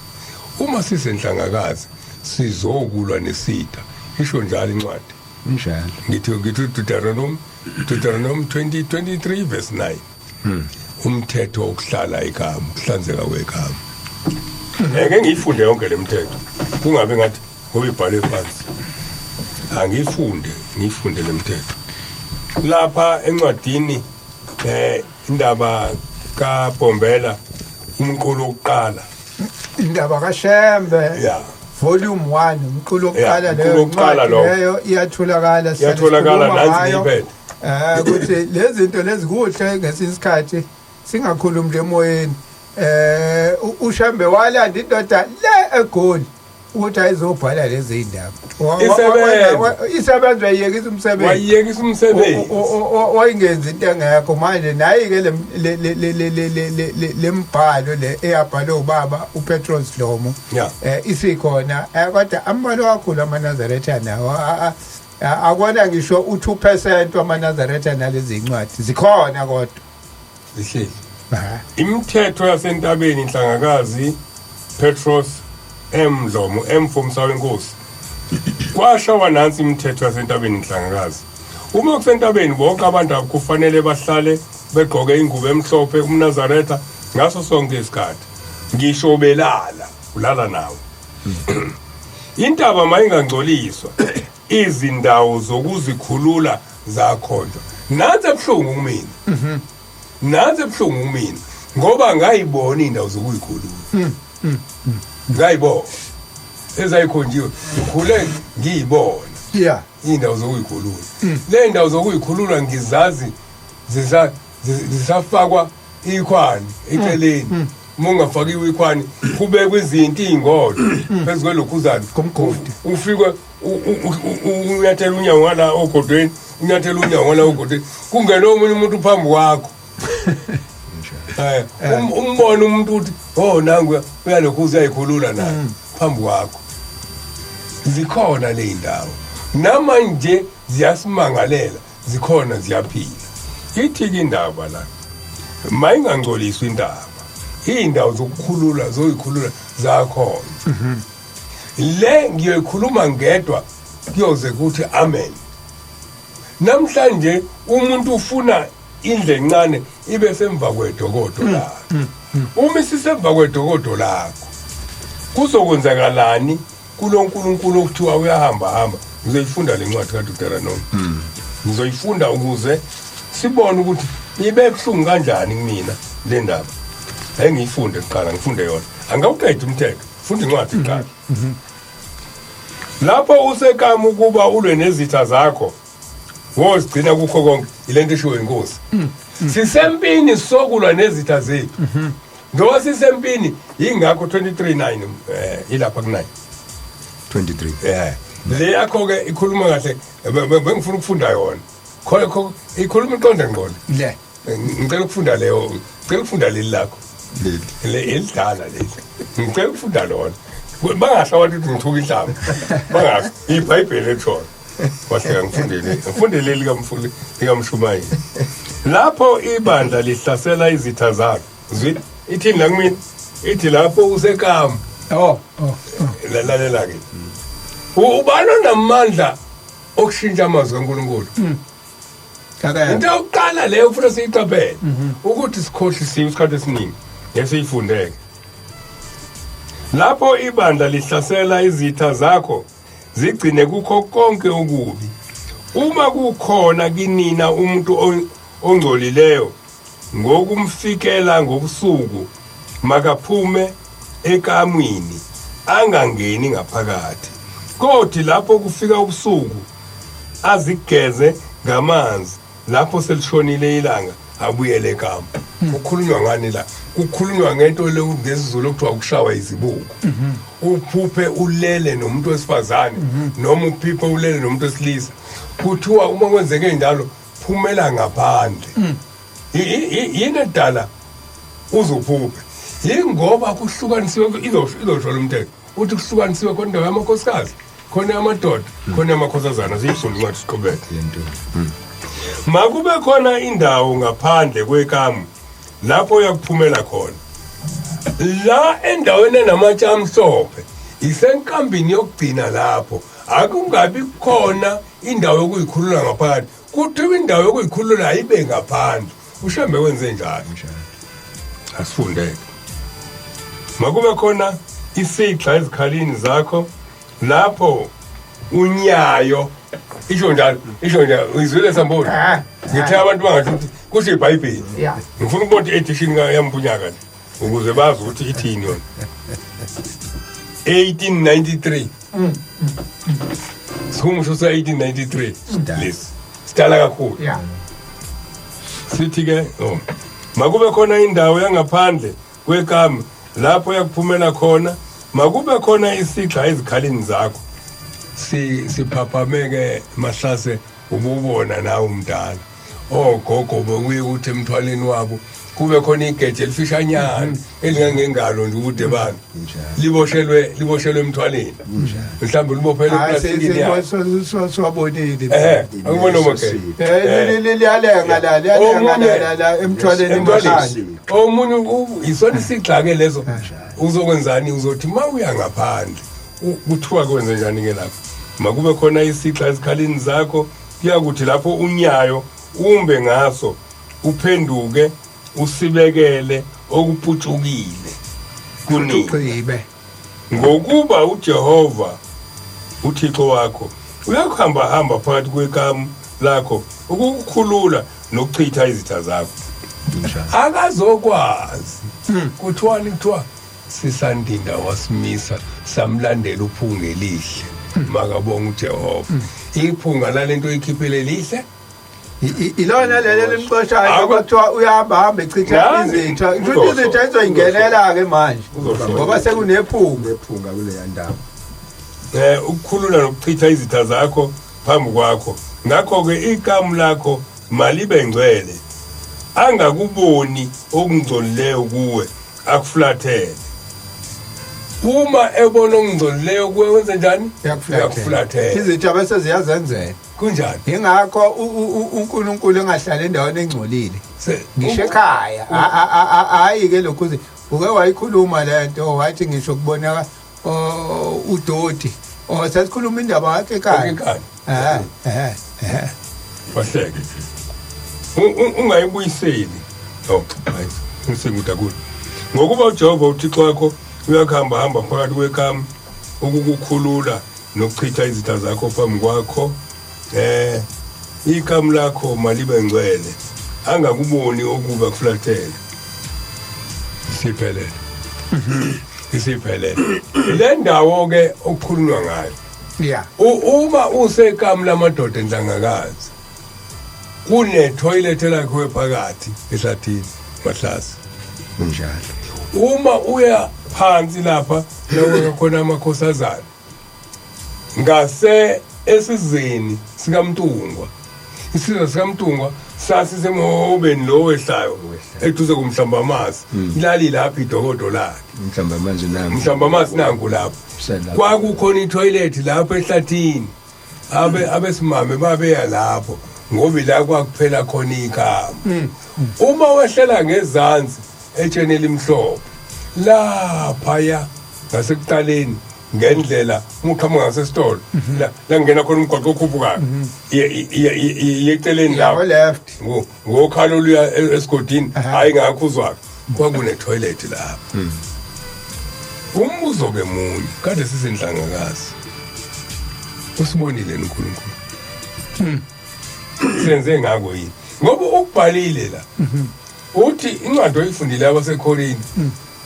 Uma sisenhlangakazi sizokulwa nesitha. Isho njalo incwadi. Kunjalo. Ngithi Deuteronomy 20:23 verse 9. Umthetho wokuhlala ekhaya, ukuhlanzeka kwekhaya. Ngeke ngiyifunde yonke le mthetho. Kungabe ngathi ngoba ibhalwe phansi. Angiyifunde, ngiyifunde le mthetho. Lapha encwadini indaba kaBombela umqulu wokuqala. Indaba kaShembe. Yeah. Volume 1 umqulu wokuqala Yeah, leyo umqulu wokuqala incwadi lowo. leyo iyatholakala sihlale Iyatholakala, sikhuluma nansi ngayo. ngiyiphethe. Ukuthi lezi zinto lezi kuhle ngesinye isikhathi singakhulumi nje emoyeni. uShembe walanda indoda le eGoli ukuthi ayizobhala lezi ndaba. Isebenza. Isebenza iyekisa umsebenzi. Wayiyekisa umsebenzi. Wayingenzi into engekho manje nayi ke le lembhalo le eyabhalwe ubaba uPetros Dlomo. Yeah. Isikhona kodwa ambalwa kakhulu amaNazaretha nawo. Akona ngisho u2% wamaNazaretha nalezi incwadi zikhona kodwa. Zihleli. Imithetho yasentabeni inhlangakazi Petros M Dlomo M Fomsa wenkosi. Kwashawa nansi imithetho yasentabeni inhlangakazi. Uma kusentabeni bonke abantu kufanele bahlale begqoke ingubo emhlophe umNazaretha ngaso sonke isikhathi. Ngisho belala, ulala nawo. Intaba mayingangcoliswa. Izindawo zokuzikhulula zakhonjwa. Nansi ebuhlungu kumina. Nansi ebuhlungu kumina ngoba ngayibona indawo zokuyikhulula. Ngayibona. Ezayikhonjiwe ngikhule ngiyibona. Yeah. Indawo zokuyikhulula. Le ndawo zokuyikhulula ngizazi zisafakwa ikhwani eceleni. Uma ungafakiwe ikhwani kubekwe izinto izingodo phezu kwelokhuzana. Komgodi. Ufike unyathela unyawo ngala ogodweni, unyathela unyawo ngala ogodweni. Kungene omunye umuntu phambi kwakho. Umbone umuntu uthi oh nangu uyalokhuza uyayikhulula naye phambi kwakho. Zikhona le ndawo. Namanje ziyasimangalela, zikhona ziyaphila. Ithi ke indaba la mayingangcoliswa indaba. Indawo zokukhulula zoyikhulula zakhona. Le ngiyoyikhuluma ngedwa kuyoze kuthi amen. Namhlanje umuntu ufuna indle encane ibe semva kwedokodo lakho. Uma isisemva kwedokodo lakho kuzokwenzakalani kuloNkulunkulu okuthiwa uyahamba hamba? Ngizoyifunda le ncwadi kaDeuteronomy. Ngizoyifunda ukuze sibone ukuthi ibe buhlungu kanjani kumina le ndaba. Ake ngiyifunde kuqala, ngifunde yona. Angikawuqedi umthetho, funda incwadi kuqala. Lapho usekamu ukuba ulwe nezitha zakho, wozigcina kukho konke. Ilento eshiwo inkosi. Sisempini sokulwa nezitha zethu. Njengoba sisempini, yingakho 23:9 ilapha ku9. 23. Le yakho ke ikhuluma kahle, bengifuna ukufunda yona. Khona ikhuluma iqonde ngqondo. Le. Ngicela ukufunda leyo, ngicela ukufunda leli lakho. Leli. Le elidala leli. Ngicela ukufunda lona. Bangasho abantu ukuthi ngithuka inhlamba. Bangasho, iBhayibheli elishoyo. Wahleka ngifundele, ngifundele likamfuli likamshumayeli. Lapho ibandla lihlasela izitha zalo. Zwi ithini la kumina? Ithi lapho usekamu. Oh. Lalela ke. Ubani onamandla okushintsha amazwi kaNkulunkulu? Akekho. Into yokuqala leyo kufanele siyiqaphele ukuthi sikhohlisiwe isikhathi esiningi ngesiyifundeke. Lapho ibandla lihlasela izitha zakho, zigcine kukho konke okubi. Uma kukhona kinina umuntu ongcolileyo ngokumfikela ngobusuku, makaphume ekamwini, angangeni ngaphakathi. Kothi lapho kufika ubusuku, azigeze ngamanzi, lapho selishonile ilanga abuyele ekamu. Kukhulunywa ngani la? Kukhulunywa ngento le ngesiZulu okuthiwa ukushawa izibuko. Uphuphe ulele nomuntu wesifazane noma uphuphe ulele nomuntu wesilisa, kuthiwa uma kwenzeke njalo phumela ngaphandle. Yini edala uzuphuphe? Yingoba kuhlukanisiwe. Izosho lo mthetho uthi kuhlukanisiwe khona indawo yamakhosikazi, khona yamadoda, khona yamakhosazana. Siyifunda incwadi, siqhubeke. Lento. Makube khona indawo ngaphandle kwekamu lapho uyakuphumela khona. La endaweni enamatshe amhlophe, isenkambini yokugcina, lapho akungabi khona indawo yokuyikhulula ngaphakathi. Kuthiwa indawo yokuyikhulula ayibe ngaphandle. Ushembe wenze njalo. Asifundeke. Makube khona isixha ezikhalini zakho lapho unyayo. Isho njalo, isho njalo. Uyizwile, Samboni? Ah. Ngithe abantu bangasho ukuthi kusho iBhayibheli. Ngifuna ukubona i-edition yampunyaka le ukuze bazi ukuthi ithini yona. 1893, sihumusho sa-1893 lesi, sidala kakhulu. Sithi ke, oh, makube khona indawo yangaphandle kwekamu lapho yakuphumela khona, makube khona isixha ezikhalini zakho. Si siphaphameke mahlase, ububona nawe umdala, ogogo bekuye ukuthi emthwaleni wabo kube khona igeje elifishanyana elingangengalo nje ubude balo, liboshelwe emthwaleni, mhlawumbe libophele eplastikini yawo. Siwabonile. Akubona mageje. Liyalenga la, liyalenga la la emthwaleni Emthwaleni. emakhaya. Omunye isona isixake leso. Uzokwenzani? Uzothi uma uya ngaphandle, kuthiwa kwenze njani ke lapho? Makube khona isixha ezikhalini zakho, kuyakuthi lapho unyayo umbe ngaso, uphenduke usibekele okuputshukile kunini. Uqibe. Ngokuba uJehova uThixo wakho uyakuhamba hamba phakathi kwekamu lakho ukukukhulula nokuchitha izitha zakho. Akazokwazi. Kuthiwani? Kuthiwa sisandinda wasimisa, samlandela uphunga elihle. Makabonga uJehova, iphunga lalento ikhiphele lihle. Ilona leli limxoshayo kwathiwa uyahamba hamba echitha Nani? izitha. Kusho Uzosho. ukuthi izitha izoyingenela ke manje Uzosho. ngoba sekunephunga. Nephunga kuleya ndawo. Ukukhulula nokuchitha izitha zakho phambi kwakho. Ngakho ke ikamu lakho malibe ngcwele, angakuboni okungcolileyo kuwe akufulathele. Uma ebona okungcolileyo kuwe, wenze njani? Uyakufulathela. Izitha bese ziyazenzela. Kunjani? Ingakho uNkulunkulu engahlali endaweni engcolile, ngisho ekhaya. Hayi ke, lokhu uke wayikhuluma lento, wathi ngisho kubonaka udoti, oh, sesikhuluma indaba yakhe ekhaya. Ekhaya. eh eh Wahleke. Ungayibuyiseli. Oh, hayi, ngisekude kakhulu. Ngokuba uJehova uThixo wakho uyakuhamba hamba phakathi kwekamu ukukukhulula nokuchitha izitha zakho phambi kwakho. Ikamu lakho malibe ngcwele, angakuboni okuba kufulathele. Siphelele, isiphelele le ndawo ke okukhulunywa ngayo. Yeah. Uma usekamu lamadoda enhlangakazi kune toilet elakhiwe phakathi ehlathini mahlasi. Kunjalo. Uma uya phansi lapha la khona amakhosazana ngase esizeni sikaMntungwa, isiza sikaMntungwa sasisemhobeni lo wehlayo eduze kumhlambamazi, ilali lapho idokodo lakhe. Mhlawumbe manje nami. Mhlambamazi nanku lapho. Selapho. Kwakukhona itoilet lapho ehlathini, abe abesimame babeya lapho ngoba ila kwakuphela khona ikhamba. Uma wehlela ngezansi etsheni elimhlophe laphaya ngasekuqaleni ngendlela uma uqhamuka ngasesitolo la la ngena khona umgwaqo okhuphukayo, iye eceleni Ngo lapho left. Ngokhalo oluya esigodini. Hayi, ngakhuzwa kwakune toilet lapho. Umbuzo ke munye kade sizinhlangakazi, usibonile uNkulunkulu senze ngako yini? Ngoba ukubhalile la, uthi incwadi oyifundile abaseKorinte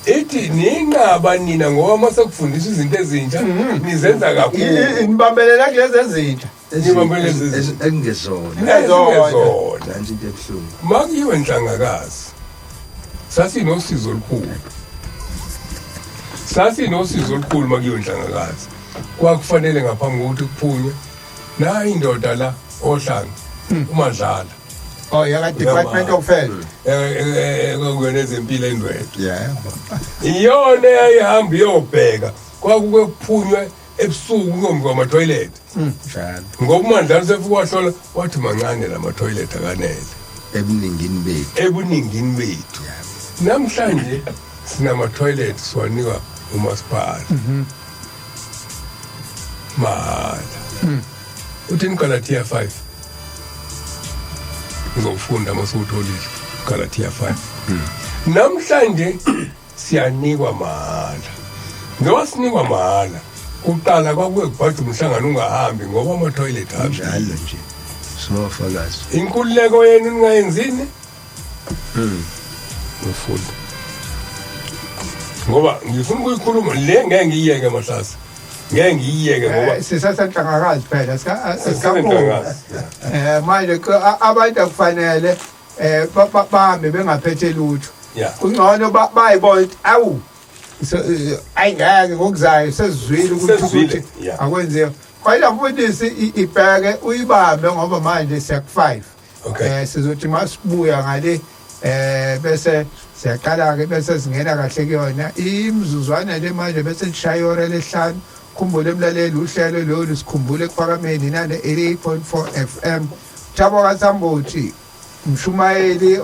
ithi ninqaba nina ngoba mase kufundiswa izinto ezintsha nizenza kakhulu. Nibambelela kulezi ezintsha. Nibambelele lezi Engezona. Ezingezona. Nansi into ebuhlungu. Makuyiwe nhlangakazi sasinosizo olukhulu, sasinosizo olukhulu. Makuyiwe nhlangakazi kwakufanele ngaphambi kokuthi kuphunywe nayi indoda la ohlanga uMadlala. Oh, yaka Department of Health. Kuyona ezempilo endwethu. Yebo. Iyona eyayihamba iyobheka. Kwakuke kuphunywe ebusuku kuyombi kwamatoilet. Njalo. Ngoba uMadlala sefike wahlola wathi mancane la matoilet, akanele ebuningini bethu. Ebuningini bethu. Namhlanje sinama-toilet siwanikwa umasipala mahhala. Uthini Galatia 5? Ngizofunda masuwutholile Galatia 5. Namhlanje siyanikwa mahhala. Ngoba sinikwa mahhala, kuqala kwakuye kubhajwa umhlangano ungahambi ngoba ama-toilet Njalo nje singofakazi. Inkululeko yenu ningayenzini ngifunda ngoba ngifuna ukuyikhuluma le, ngeke ngiyiyeke mahlasi, ngeke ngiyiyeke ngoba Sisasenhlangakazi phela, sikaphuma. Sisasenhlangakazi. Manje abantu akufanele bahambe bengaphethe lutho. Kungcono bayibona ukuthi awu, ayingeke ngokuzayo sesizwile ukuthi Sesizwile, ukuthi akwenziwa. Kodwa mfundisi, ibheke uyibambe ngoba manje siya ku-5. Okay. Sizothi masibuya ngale bese siyaqala ke, bese singena kahle kuyona imizuzwana nje manje bese lishaya ihora lesihlanu. Khumbule emlaleli, uhlelo lolu Sikhumbule Ekuphakameni, nane 88.4 FM. Thabo kaSambothi, umshumayeli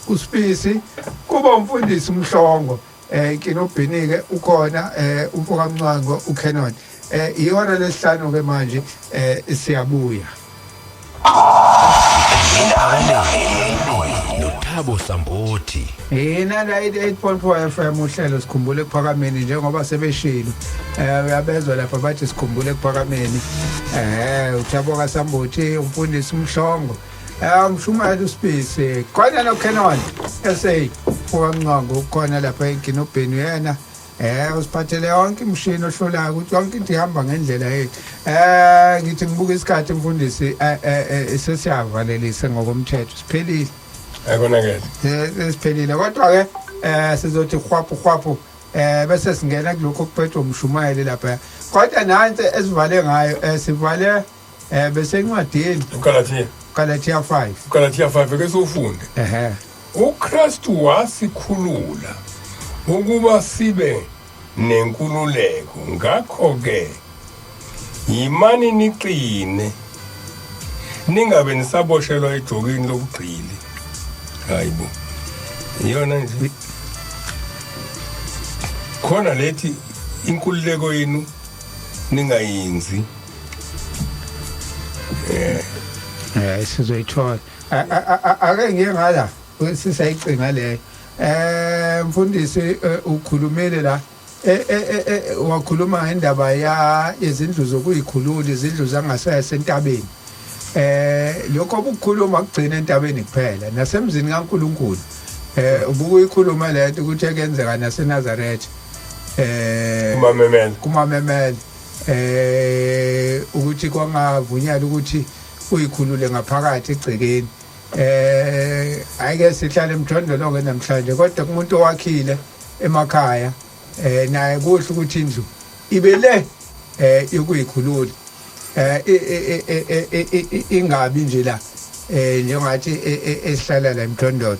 uSipisi, kuba umfundisi uMhlongo, Nkinobhini ke ukhona, umfoka Mncwango uCanon. Ihora lesihlanu ke manje, siyabuya. Nothabo Sambothi. Yina la 88.4 FM, uhlelo Sikhumbule Ekuphakameni. Njengoba sebeshilo, uyabezwa lapha bathi Sikhumbule Ekuphakameni. uThabo kaSambothi, umfundisi uMhlongo, umshumayeli uSipisi, khona no Canon SA ukaMncwango khona lapha eNkinobheni. Yena usiphathele yonke imishini ohlolayo ukuthi yonke into ihamba ngendlela yethu. Ngithi ngibuka isikhathi mfundisi, sesiyavalelise ngokomthetho, siphelile. Ayikonakele. Siphelile, kodwa ke sizothi hwaphu hwaphu bese singena kulokho okuphethwe umshumayeli lapha. Kodwa nansi esivale ngayo, sivale bese encwadini uGalatia. Galatia 5. uGalatia 5 ke siwufunde. UKristu wasikhulula ukuba sibe nenkululeko, ngakho ke yimani niqine, ningabe nisaboshelwa ejokini lobugqili. Hayibo, iyona nje khona lethi inkululeko yenu ningayinzi. Sizoyithola. Ake ngiye ngala, sisayicinga leyo. Mfundisi, ukhulumile la, wakhuluma ngendaba ya yezindlu zokuyikhulula, izindlu zangasese entabeni. Lokho obukhuluma kugcina entabeni kuphela, nasemzini kaNkuluNkulu. Ubukuyikhuluma lento ukuthi ekenzeka naseNazaretha. Kumamemela. Kumamemela. ukuthi kwangavunyelwa ukuthi uyikhulule ngaphakathi egcekeni. Ayike sihlale emjondolo ke namhlanje, kodwa kumuntu owakhile emakhaya naye kuhle ukuthi indlu ibe le yokuyikhulula, ingabi nje la njengathi esihlala la emjondolo.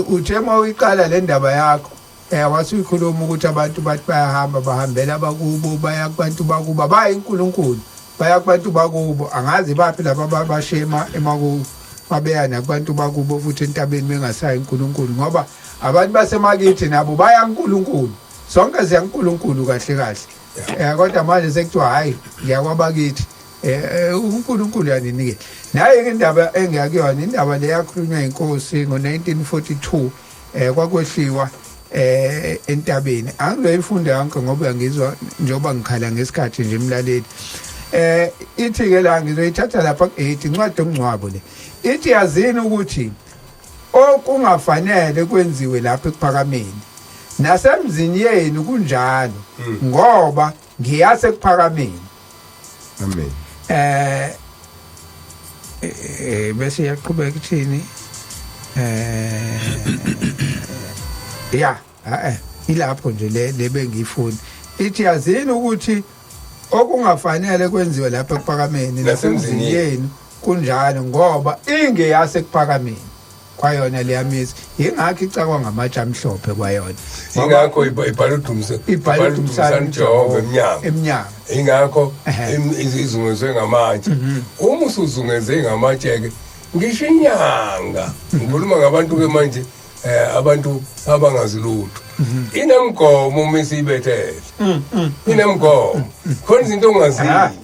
Uthe uma uyiqala le ndaba yakho, wasuyikhuluma ukuthi abantu bathi bayahamba, bahambela abakubo, baya kubantu bakubo, bayi uNkulunkulu, baya kubantu bakubo. Angazi baphi laba bashema emakubo, babeya nakubantu bakubo futhi entabeni bengasayi uNkulunkulu, ngoba abantu basemakithi nabo baya uNkulunkulu. Sonke siya uNkulunkulu kahle kahle, kodwa manje sekuthiwa hayi, ngiyakwabakithi. UNkulunkulu yaninike naye indaba engiyakuyona, indaba le yakhulunywa inkosi ngo-1942, kwakwehliwa entabeni. Angizoyifunda yonke ngoba ngizwa njengoba ngikhala ngesikhathi nje, emlaleli. Ithi ke la, ngizoyithatha lapha ku-8, incwadi yomngcwabo le. Ithi yazini ukuthi okungafanele kwenziwe lapha ekuphakameni nasemzini yenu kunjalo, ngoba ngiyase ekuphakameni. Amen. Bese iyaqhubeka ithini? Ya, ilapho nje le bengiyifuna. Ithi yazini ukuthi okungafanele kwenziwe lapha ekuphakameni nasemzini yenu kunjalo, ngoba ingeyase ekuphakameni kwayona leyamizi, yingakho icakwa ngamatshe amhlophe kwayona. Ingakho ibhala udumise. Ibhala udumisani. Jehova emnyango. Emnyango. Ingakho izungezwe ngamatshe. Uma usuzungeze ngamatshe ke, ngisho inyanga, ngikhuluma ngabantu ke manje, abantu abangazi lutho, inemgomo uma isiyibethele, inemgomo khona izinto ongazidli.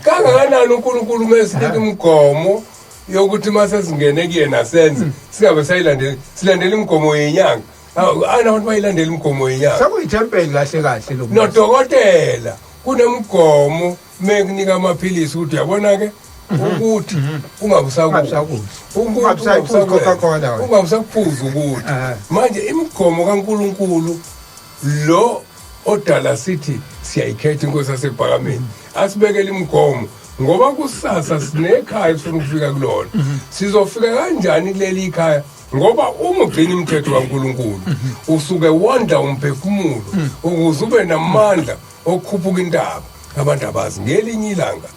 Kangakanani uNkulunkulu uma esinika imigomo yokuthi uma sesingene kuyena senze, singabe sayilandela, silandela imigomo yenyanga. Ana abantu bayilandela imigomo yenyanga. Sekuyithempeli kahle kahle lo muzi. Nodokotela kunemigomo mekunika amaphilisi, ukuthi uyabona ke ukuthi ungabe usakudla, Ungabe usakudla. ukuthi Ungabe usayiphuza Coca-Cola wena. Ungabe usakuphuza ukuthi manje imigomo kaNkuluNkulu lo odala sithi siyayikhetha inkosi yasekuphakameni, asibekele imigomo, ngoba kusasa sinekhaya esifuna ukufika kulona. Sizofika kanjani kuleli ikhaya? Ngoba uma ugcina imithetho kaNkuluNkulu, usuke wondla umphefumulo ukuze ube namandla okukhuphuka intaba. Abantu abazi, ngelinye ilanga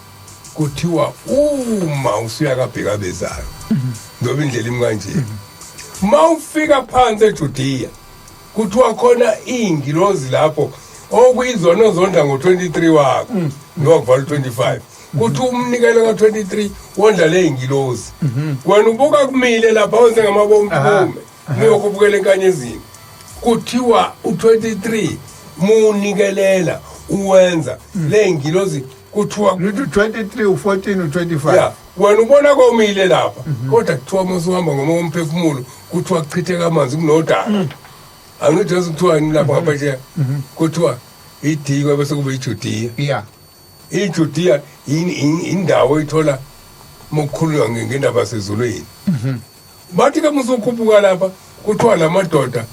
kuthiwa uma usuya kabhekabezayo, ngoba indlela imi kanje, uma ufika phansi eJudiya, kuthiwa khona iy'ngilozi lapho okuyizona ozondla ngo-23 wakho noma kuvala u-25. Kuthi umnikelo ka-23 wondla le y'ngilozi. Wena ubuka kumile lapha, wenze ngamabomu, kume niyokubukela enkanyezini. Kuthiwa u-23 muwnikelela uwenza le ngilozi, kuthiwa Luthi u-23, u-14, u-25. Ya, wena ubona komile lapha, kodwa kuthiwa uma usuhamba ngoma komphefumulo, kuthiwa kuchitheka amanzi kunodaka. Angithi yazi kuthiwani lapha ngaphesheya? Kuthiwa idikwe bese kube iJudiya. IJudiya indawo oyithola mokukhulunywa ngendaba yasezulwini. Bathi ke musukhuphuka lapha, kuthiwa la madoda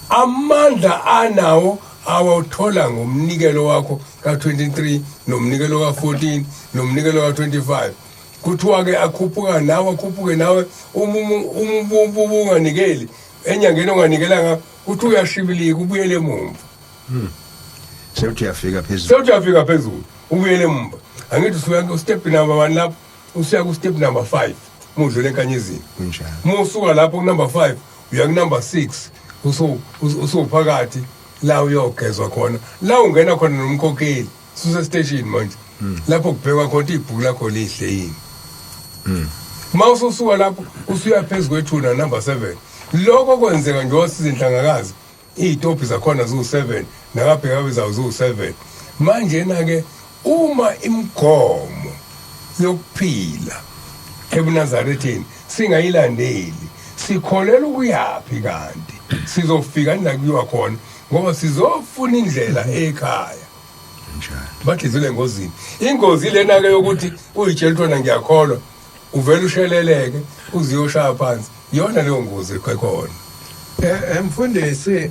amandla anawo awawuthola ngomnikelo wakho ka-23 nomnikelo ka-14 nomnikelo ka-25. Kuthiwa ke akhuphuka nawe, akhuphuke nawe. Uma unganikeli enyangeni, onganikelanga, kuthi uyashibilika, ubuyele emumva. Sewuthi uyafika phezulu. Sewuthi uyafika phezulu, ubuyele emumva. Angithi usuya ku-step number 1 lapho, usuya ku-step number 5 uma udlula enkanyezini. Kunjalo. Uma usuka lapho ku-number 5 uya ku-number 6, usuphakathi la uyogezwa khona, la ungena khona nomkhokheli suse-station manje, lapho kubhekwa khona ibhuku lakho lihle yini. Uma ususuka lapho usuya phezu kwethuna, number 7. Lokho kwenzeka njengoba sizinhlangakazi, iy'tobhi zakhona ziwu-7, nakabhekabe zawo ziwu-7. Manjena-ke uma imigomo yokuphila ebuNazaretheni singayilandeli, sikholelwa ukuyaphi kanti? Sizofika la kuyiwa khona, ngoba sizofuna indlela ekhaya. Njalo. Bathi dlule engozini. Ingozi lena-ke yokuthi uyitshela ukuthi wena ngiyakholwa, uvele usheleleke uziyoshaya phansi, iyona leyo ngozi ekhona. Mfundisi,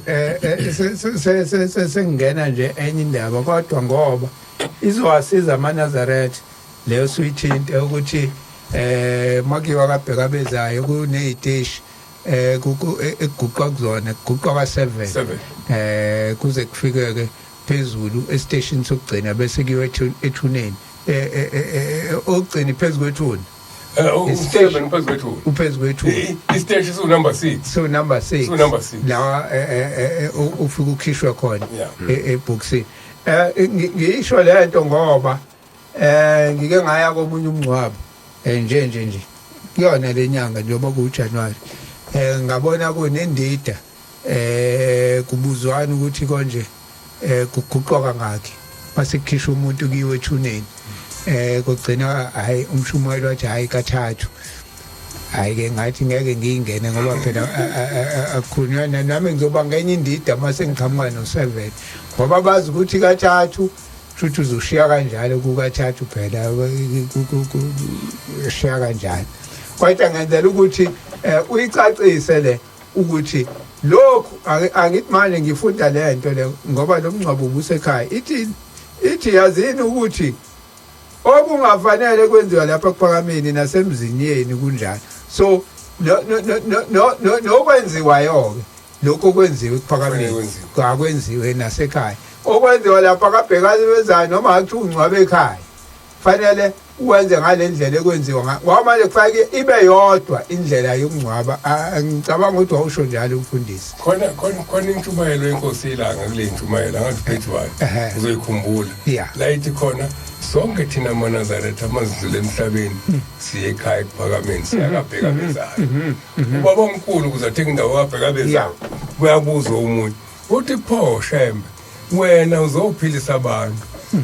sengingena nje enye indaba, kodwa ngoba Izowasiza amaNazaretha leyo suyithinte ukuthi makiwa kabheka bezayo kuneziteshi ekuguqwa kuzona, kuguqwa ka7 7. Kuze kufike ke phezulu estation sokugcina, bese kuyiwe ethuneni, ogcini phezulu kwethuna. U7 phezu kwethuna. Uphezu kwethuna. Isiteshi su number 6. So number 6. So number 6. La ufika ukhishwe khona ebhokisini. Ngisho lento ngoba ngike ngaya komunye umngcwabo nje nje nje kuyona lenyanga njengoba kuJanuary, ngabona kunendida, kubuzwana ukuthi konje kuguqwa kangaki mase kukhishwa umuntu kiwe ethuneni. Kugcina hayi, umshumayeli wathi hayi, kathathu. Hayi ke, ngathi ngeke ngiyingene ngoba phela akukhulunywa nami, ngizoba ngenye indida mase ngiqhamuka no7, ngoba bazi ukuthi kathathu futhi uzoshiya kanjalo kukathathu phela, ushiya kanjalo. Kodwa ngenzela ukuthi uyicacise le ukuthi lokhu angithi manje ngifunda le nto le ngoba lo mngcwabo ubusekhaya, ithi yazini ukuthi okungafanele kwenziwa lapha kuphakameni nasemzini yeni kunjalo. So no no no no no nokwenziwayo ke lokho kwenziwe ekuphakameni akwenziwe nasekhaya. Okwenziwa lapha kabhekazi bezayo noma akuthi ungcwabe ekhaya, fanele uwenze ngale ndlela ekwenziwa ngoba manje kufake ibe yodwa indlela yokungcwaba. Ngicabanga ukuthi wawusho njalo umfundisi. Khona intshumayelo yenkosi ilanga kule ntshumayelo angathi page 1, uzoyikhumbula, la ithi khona sonke thina maNazaretha mazidlule emhlabeni siye ekhaya ekuphakameni, siyakabheka bezayo. Ubaba omkhulu ukuze athenge indawo kabheka bezayo, kuyabuzwa omunye uthi, "Pho Shembe, wena uzophilisa abantu,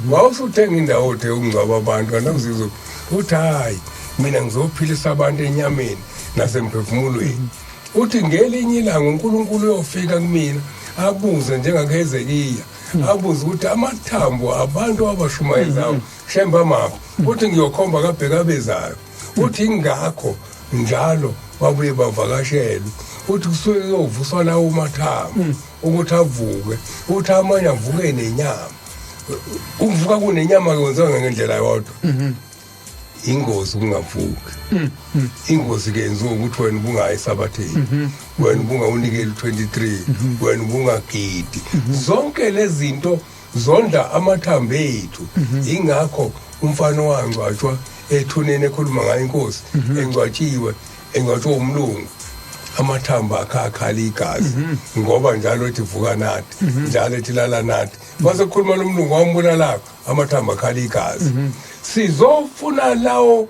wawusuthenga indawo uthe ukungcwaba abantu kanti awuzizwa?" Uthi, "Hayi, mina ngizophilisa abantu enyameni nasemphefumulweni." Uthi ngelinye ilanga uNkulunkulu uyofika kumina abuze njengakuHezekiya, abuze ukuthi amathambo abantu abashumayezayo Shembe amaphi? Uthi ngiyokhomba kabheka bezayo. Uthi ingakho njalo babuye bavakashelwe. Uthi kusuke kuyovuswa lawo mathambo ukuthi avuke. Uthi amanye avuke nenyama. Ukuvuka kunenyama kwenziwa ngendlela yodwa. Ingozi ukungavuki, ingozi kenziwa ukuthi wena ubungayi esabatheni, wena ubungawunikeli 23, wena ubungagidi. Zonke lezi zinto zondla amathambo ethu. Ingakho umfana owangcwatshwa ethuneni ekhuluma ngayo inkosi, engcwatshiwe, engcwatshwe umlungu, amathambo akhe akhala igazi, ngoba njalo ethi vuka nathi, njalo ethi lala nathi. Mase kukhuluma lo mlungu wambulalako, amathambo akhala igazi. Sizofuna lawo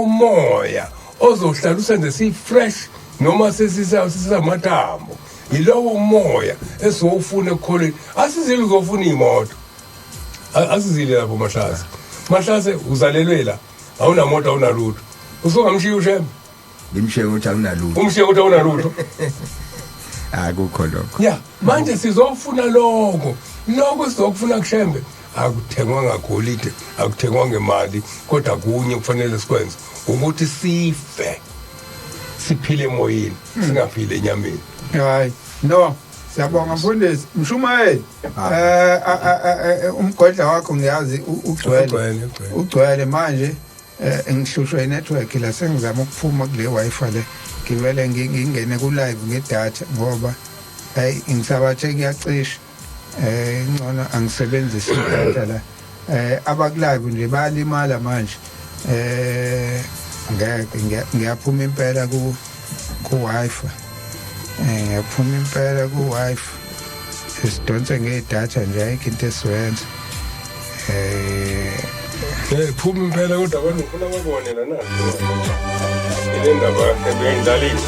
moya ozohlala usenze si-fresh noma sesisamathambo. Yilowo moya esizowufuna ekukholweni. Asizile uzofuna iy'moto, asizile lapho. Mahlase, Mahlase, uzalelwe la, awunamoto, awunalutho, usungamshiya uShembe? Ngimshiye ukuthi awunalutho. Umshiye ukuthi awunalutho. Akukho lokho. Ya, manje sizofuna lokho. Lokho sizokufuna kuShembe akuthengwa ngagolide, akuthengwa ngemali, kodwa kunye kufanele sikwenze ukuthi sife siphile emoyeni, singaphili enyameni. Hayi no, siyabonga mfundisi mshumayeli. Umgodla wakho ngiyazi ugcwele. Ugcwele, ugcwele. Ugcwele manje. Ngihlushwa inetwork la, sengizama ukuphuma kule wifi le, ngivele ngingene ku live ngedatha ngoba hayi, ngisabathe kuyacisha. Ngcono angisebenzisi idatha la. Abaku live nje bayalimala manje. Ngeke ngiyaphuma impela ku wifi. Ngiyaphuma impela ku wifi, sidonse ngedatha nje, ayikho into esiwenza. Phuma impela, kodwa abantu ngifuna babone la nazi ile ndaba ebeyindlalile.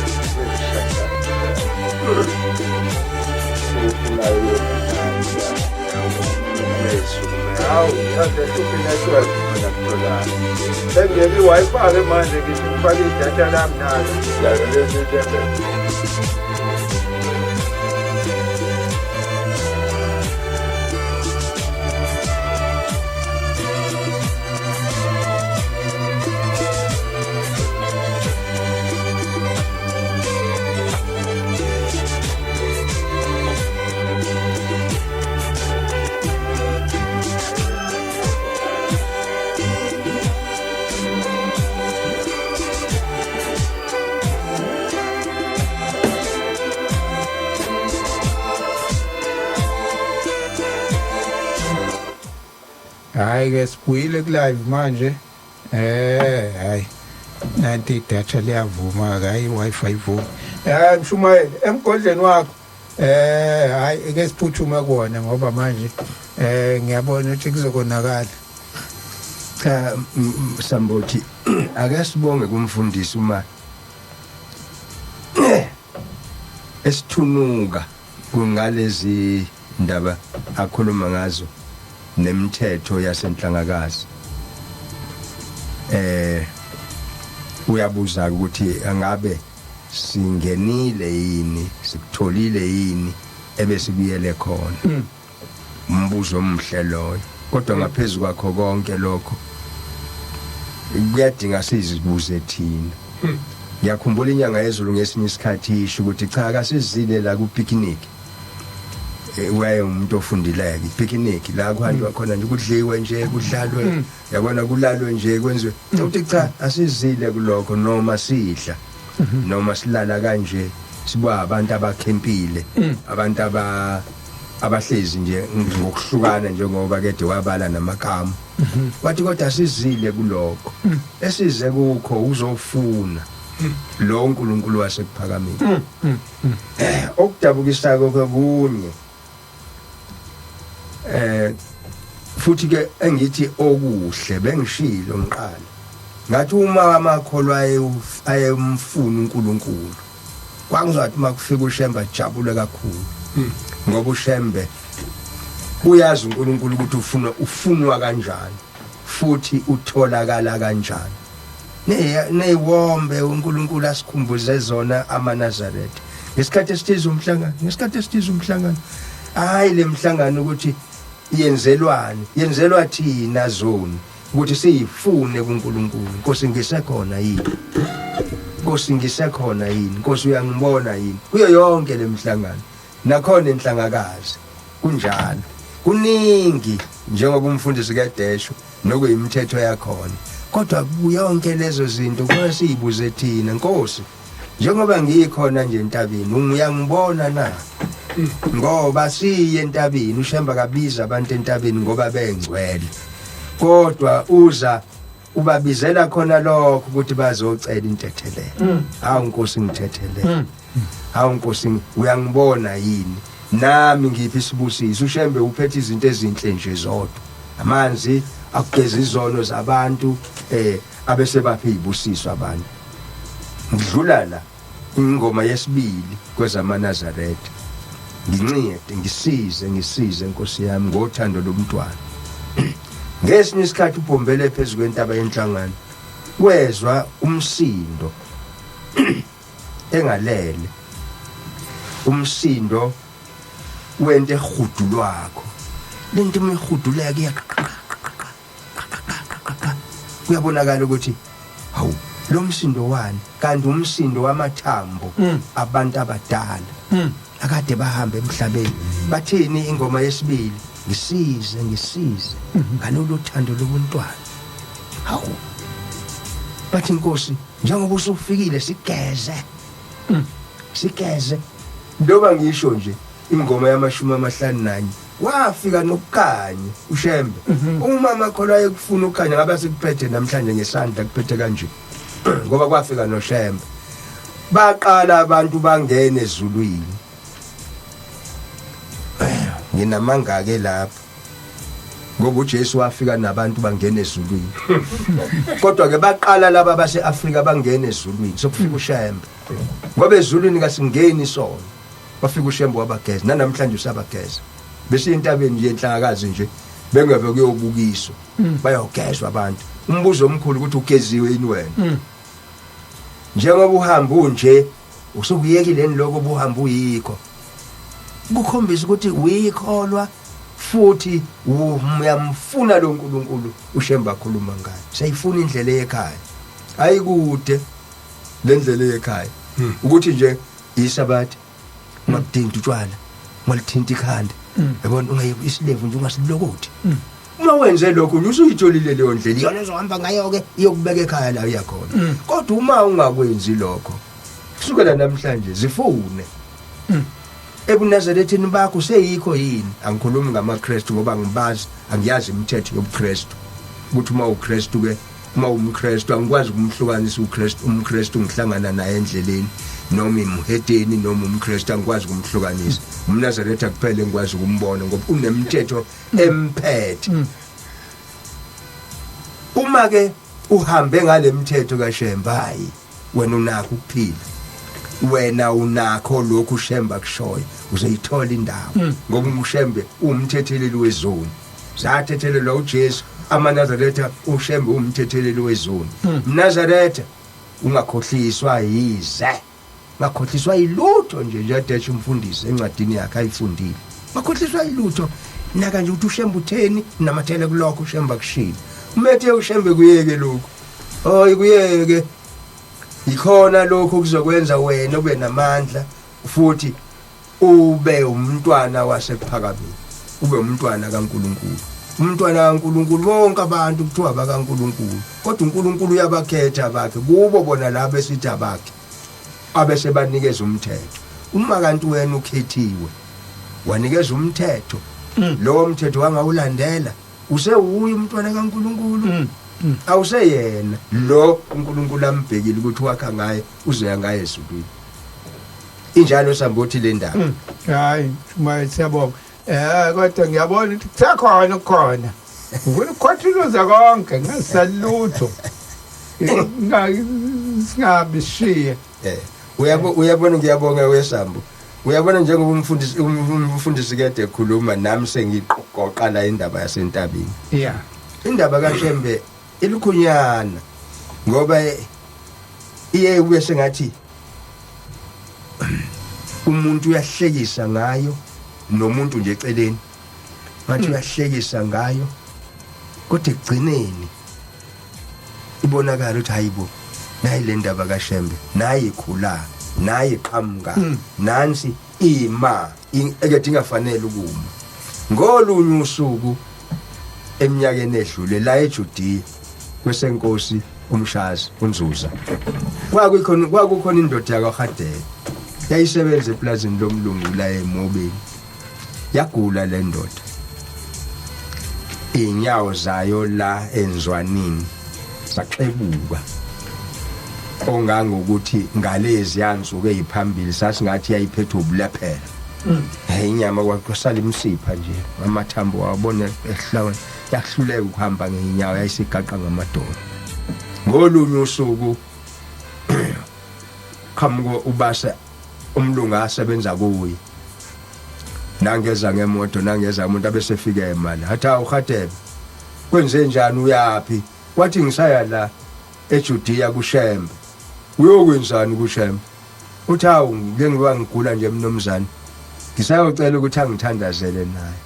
Hawu, yaze hluphe network. Sengiyeke i-wifi ke manje, ngithi ngifake idatha lami nalo. Hayi ke sibuyile ku live manje. Hayi. Nanti idatha liyavuma ke, hayi wifi ivuma. Mshumayeli emgodleni wakho. Hayi ke siphuthume kuwona ngoba manje ngiyabona ukuthi kuzokonakala. Cha Sambothi, ake sibonge kumfundisi uma esithunuka kungalezi ndaba akhuluma ngazo nemithetho yasenhlangakazi. Uyabuza ukuthi angabe singenile yini, sikutholile yini ebesibuyele khona. Umbuzo omhle loyo, kodwa ngaphezulu kwakho konke lokho kuyadinga sizibuze thina. Ngiyakhumbula inyanga yezulu ngesinye isikhathi isho ukuthi cha, akasizile la ku picnic. Waye umuntu ofundileke, picnic la kuhanjwa khona nje, kudliwe nje, kudlalwe, yabona, kulalwe nje, kwenziwe uthi cha, asizile kulokho, noma sidla noma silala kanje, siba abantu abakhempile, abantu abahlezi nje ngokuhlukana, njengoba kede wabala namakamu, wathi kodwa asizile kulokho. Esize kukho uzofuna lo uNkulunkulu wasekuphakameni. Okudabukisako kunye futhi ke engithi okuhle, bengishilo ngiqala ngathi uma amakholwa ayemfuna uNkulunkulu, kwangizathi uma kufika uShembe ajabule kakhulu, ngoba uShembe uyazi uNkulunkulu ukuthi ufuna ufunwa kanjani futhi utholakala kanjani. Neyiwombe uNkulunkulu asikhumbuze zona amaNazaretha ngesikhathi esithize umhlangano, ngesikhathi esithize umhlangano. Hayi, le mhlangano ukuthi yenzelwani? Yenzelwa thina zoni ukuthi siyifune kuNkulunkulu. Nkosi, ngisekhona yini? Nkosi, ngisekhona yini? Nkosi, uyangibona yini? Kuyo yonke lemhlangano nakhona enhlangakazi kunjalo, kuningi njengoba umfundisi kadesho nokuyimithetho yakhona, kodwa kuyonke lezo zinto kufanele siyibuze thina: Nkosi, njengoba ngikhona nje entabeni, uyangibona na? Ngoba siye entabeni, uShemba kabiza abantu entabeni ngoba bengcwele, kodwa uza ubabizela khona lokho ukuthi bazocela intethelelo. Hawu Nkosi, ngithethelele. Hawu Nkosi, uyangibona yini? Nami ngiphi isibusiso. UShembe uphethe izinto ezinhle nje zodwa, amanzi akugeza izono zabantu, abese bapha izibusiso abantu. Ngidlula la ingoma yesibili kwezamaNazaretha: ngincede, ngisize, ngisize Nkosi yami ngothando lomntwana. Ngesinye isikhathi ubhombele phezulu kwentaba yenhlangano, wezwa umsindo engalele, umsindo wento ehudulwakho. Lento uma ihuduleka kuyabonakala ukuthi hawu, lo msindo wani? Kanti umsindo wamathambo abantu abadala akade bahamba emhlabeni. Bathini ingoma yesibili? Ngisize, ngisize ngalolu thando lobuntwana. Hawu, bathi inkosi, njengoba usufikile, sigeze, sigeze. Ndoba ngisho nje ingoma yamashumi amahlanu nanye, wafika nokukhanya uShembe. Uma amakholwa ayekufuna ukukhanya, ngabe sikuphethe namhlanje ngesandla, kuphethe kanje, ngoba kwafika noShembe, baqala abantu bangena ezulwini. Nginamangake lapho, ngoba uJesu wafika nabantu bangena ezulwini, kodwa ke baqala laba base-Afrika bangena ezulwini sokufika uShembe, ngoba ezulwini kasingeni sona. Wafika uShembe wabageza, nanamhlanje usabageza. Bese entabeni nje enhlangakazi nje bengeve kuyobukiswa, bayogezwa abantu. Umbuzo omkhulu ukuthi ugeziwe yini wena njengoba uhamba unje? Usukuyekile lokho obuhamba uyikho, kukhombisa ukuthi uyikholwa futhi uyamfuna lo nkulunkulu uShembe akhuluma ngayo. Siyayifuna indlela ekhaya, ayikude le ndlela ekhaya, ukuthi nje isabatha ungakudinti utshwala, ungalithinta ikhanda, yabona, ungayi isilevu nje, ungasilokothi. Uma wenze lokho nje usuyitholile leyo ndlela, iyona ozohamba ngayo-ke, iyokubeka ekhaya la uyakhona. Kodwa uma ungakwenzi lokho, kusukela namhlanje zifune. Ebunazarethini bakho seyikho yini? Angikhulumi ngamaKristu ngoba ngibazi, angiyazi imithetho yobuKristu. Ukuthi uma uKristu ke, uma umKristu angikwazi ukumhlukanisa uKristu, umKristu ngihlangana naye endleleni noma imhedeni noma umKristu angikwazi ukumhlukanisa. UmNazaretha kuphela engikwazi ukumbona ngoba unemithetho emphethe. Uma ke uhambe ngalemithetho kaShembe, hayi wena unakho ukuphila, wena unakho lokhu uShembe akushoyo, uzoyithola indawo ngoba uShembe umthetheleli wezoni. Zathethelelwa uJesu amaNazaretha, uShembe umthetheleli wezoni. Mnazaretha ungakhohliswa yize, ngakhohliswa yilutho nje, nje umfundisi encwadini yakhe ayifundile, ngakhohliswa yilutho. Naka nje ukuthi uShembe utheni, namathele kulokho uShembe akushilo. Umethe uShembe kuyeke lokhu, hayi kuyeke, yikhona lokho kuzokwenza wena ube namandla futhi ube umntwana wasekuphakameni, ube umntwana kaNkuluNkulu. Umntwana kaNkuluNkulu, bonke abantu kuthiwa bakaNkuluNkulu, kodwa uNkulunkulu uyabakhetha abakhe kubo bona labo esithi abakhe, abese banikeza umthetho. Uma kanti wena ukhethiwe wanikeza umthetho, lowo mthetho wangawulandela, usewuye umntwana kaNkuluNkulu, awuseyena lo uNkulunkulu ambhekile ukuthi wakha ngaye uzoya ngaye ezulwini. Injalo sambothi le ndaba. Hayi maye, siyabonga. Kodwa ngiyabona ukuthi kusekhona okukhona, ngifuna ukukhothuluza konke ngingasalutho, singabishiye. Uyabona, ngiyabonga wesambo. Uyabona, njengoba umfundisi kade ekhuluma nami, sengiqoqa la indaba yasentabeni. Indaba kaShembe ilukhunyana ngoba iye kube sengathi umuntu uyahlekisa ngayo nomuntu nje eceleni ngathi uyahlekisa ngayo, kodwa ekugcineni ibonakala ukuthi hayibo, nayi le ndaba kaShembe, nayi ikhula, nayi iqhamuka, nansi ima ekade ingafanele ukuma. Ngolunye usuku eminyakeni edlule la eJudiya kwesenkosi uMshazi uNzuza, kwakukhona indoda yakwaHadebe yayisebenza eplazini lomlungu la eMobeni. Yagula le ndoda, inyawo zayo la enzwanini zaxebuka ongangokuthi ngalezi yansuku eziphambili sasingathi yayiphethwe ubulephelo. Hey, inyama kwasala imsipha nje, amathambo wabona ehlawa. Yahluleka ukuhamba ngeenyawo, yayisigaqa ngamadolo. Ngolunye usuku qhamuka ubase umlungu asebenza kuye, nangeza ngemoto, nangeza umuntu abesefika emali, hathi, "Awu Hadebe, kwenze njani? Uyapi?" Wathi, "Ngisaya la eJudiya kuShembe." "Uyokwenzani kuShembe?" Uthi, "Awu, ngike ngiba ngigula nje mnumzane, ngisayocela ukuthi angithandazele naye."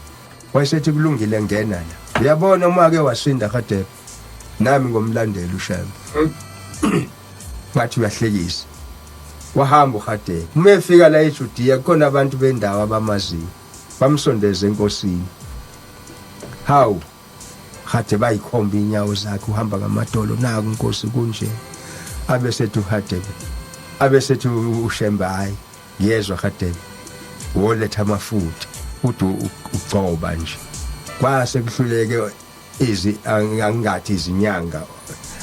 Wayesethi, "Kulungile, ngena la. Uyabona, uma ke wasinda Hadebe, nami ngomlandela uShembe." Ngathi uyahlekisa. Wahamba uHadebe. Uma efika la eJudiya, kukhona abantu bendawo abamaziyo, bamsondeza enkosini. Hawu Hadebe, bayikhomba inyawo zakhe, uhamba ngamadolo, naku inkosi kunje. Abesethi uHadebe, abesethi uShembe, "Hayi, ngiyezwa Hadebe, woletha amafutha uthi ugcoba nje." Kwase kuhluleke izi angingathi izinyanga,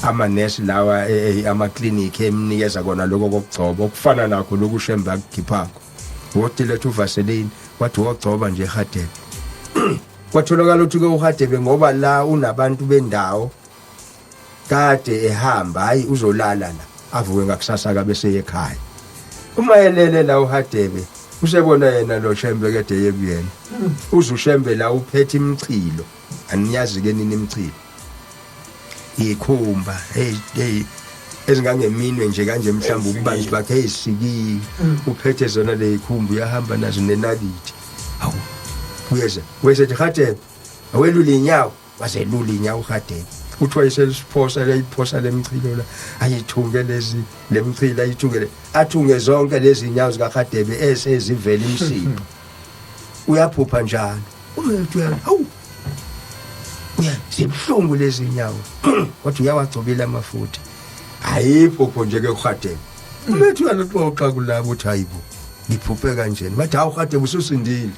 amanesi lawa amaklinikhi emnikeza kona lokho kokugcoba okufana nakho lokhu uShembe akukhiphakho. Wothi letha uvaseline, wathi wogcoba nje Hadebe. Kwatholakala ukuthi ke uHadebe, ngoba la unabantu bendawo kade ehamba, hayi uzolala la, avuke ngakusasa kabe seyekhaya. Uma elele la uHadebe, usebona yena lo Shembe kade yekuyena. Uze uShembe la uphethe imchilo. Aniyazi ke nini imchilo? Ikhumba, hey hey, ezingangeminwe nje kanje mhlawumbe ububanzi bakhe, ezisikiwe. Uphethe zona lezikhumba, uyahamba nazo nenaliti. Hawu, uyeza wesethi, "Hadebe, awelula inyawo." Wazelula inyawo uHadebe. Uthi wayeseliphosa leyiphosa lemchilo la, ayithunge lezi lemchilo, ayithungele, athunge zonke lezi inyawo zikaHadebe esezivela imsipha. Uyaphupha njalo umuntu uya, hawu, uya zibuhlungu lezi inyawo, kodwa uyawagcobela amafutha. Ayiphupho nje ke uHadebe. Umethu uyaloxoxa kulabo uthi, "Hayibo." Ngiphuphe kanjena. Bathi hawu Hadebe ususindile.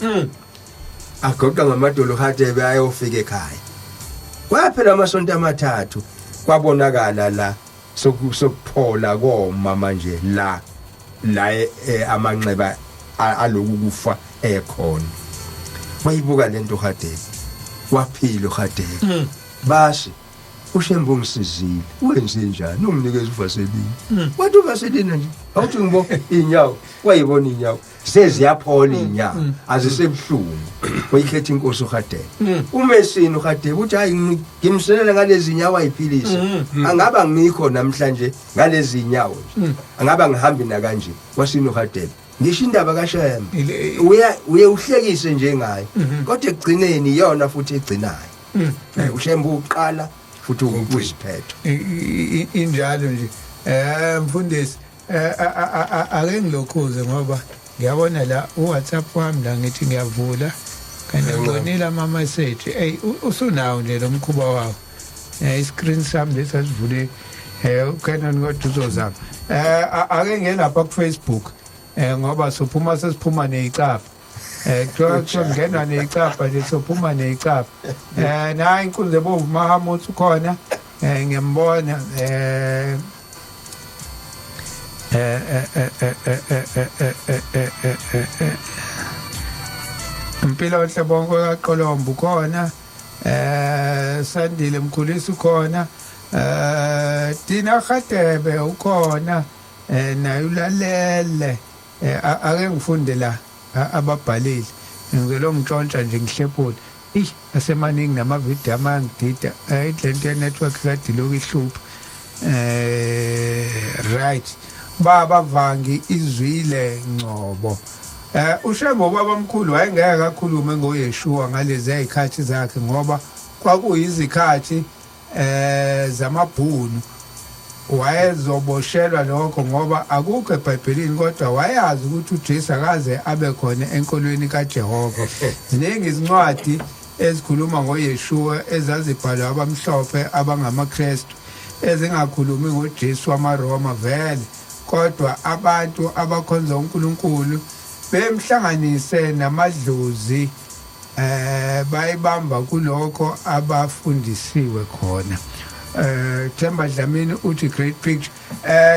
Agoqa ngamadolo Hadebe ayofika ekhaya. Kwaphela amasonto amathathu kwabonakala la sokuphola koma manje la la amanxeba aloku kufa ekhona. Wayibuka lento uHadebe. Waphila uHadebe. Basi uShembe ungisizile. Wenze njani? Unginikeza uvaseline. Wathi uvaseline nje. Awuthi ngibo inyawo. Wayibona inyawo. Seziyaphola inyawo. Azisebuhlungu. Wayikhetha inkosi uHadebe. Umesini uHadebe uthi hayi ngimselela ngalezi inyawo ayiphilisa. Angaba ngikho namhlanje ngalezi inyawo nje. Angaba ngihambi na kanje. Wasini uHadebe. Ngisho indaba kaShembe. Uya uye uhlekise njengayo. Kodwa ekugcineni iyona futhi egcinayo. UShembe uqala futhi uyisiphetho. Injalo nje. Mfundisi ake ngilokhuze ngoba ngiyabona la uWhatsApp wami la ngithi ngiyavula kanti ngibonile ama message. Ey usunawo nje lo mkhuba wawo. I-screen sami lesi asivule uCanon kodwa uzozama. Ake ngiye lapha ku Facebook ngoba sophuma sesiphuma nezicapha. Kuthiwa kuthiwa ngenwa nezicapha nje sophuma nezicapha. Nayi inkunzi ebomvu Mahamuthu ukhona ngiyambona Impilo enhle bonke kaQolombo ukhona Sandile Mkhulisi ukhona Dina Khatebe ukhona naye ulalele ake ngifunde la ababhalile ngizelo ngitshontsha nje ngihlephule ih asemaningi namavidiyo amangidida lento ye-network kade ilokhu ihlupha right baba Vangi izwile Ngcobo uShembe ubaba omkhulu wayengeke akhulume ngoYeshua ngalezi ezikhathi zakhe ngoba kwakuyizikhathi zamabhunu wayezoboshelwa lokho ngoba akukho eBhayibhelini kodwa wayazi ukuthi uJesu akaze abe khona enkolweni kaJehova. Ziningi izincwadi ezikhuluma ngoYeshua ezazibhalwa abamhlophe abangamaKristu ezingakhulumi ngoJesu wamaRoma vele kodwa abantu abakhonza uNkulunkulu bemhlanganise namadlozi bayibamba kulokho abafundisiwe khona. Themba Dlamini uthi great picture.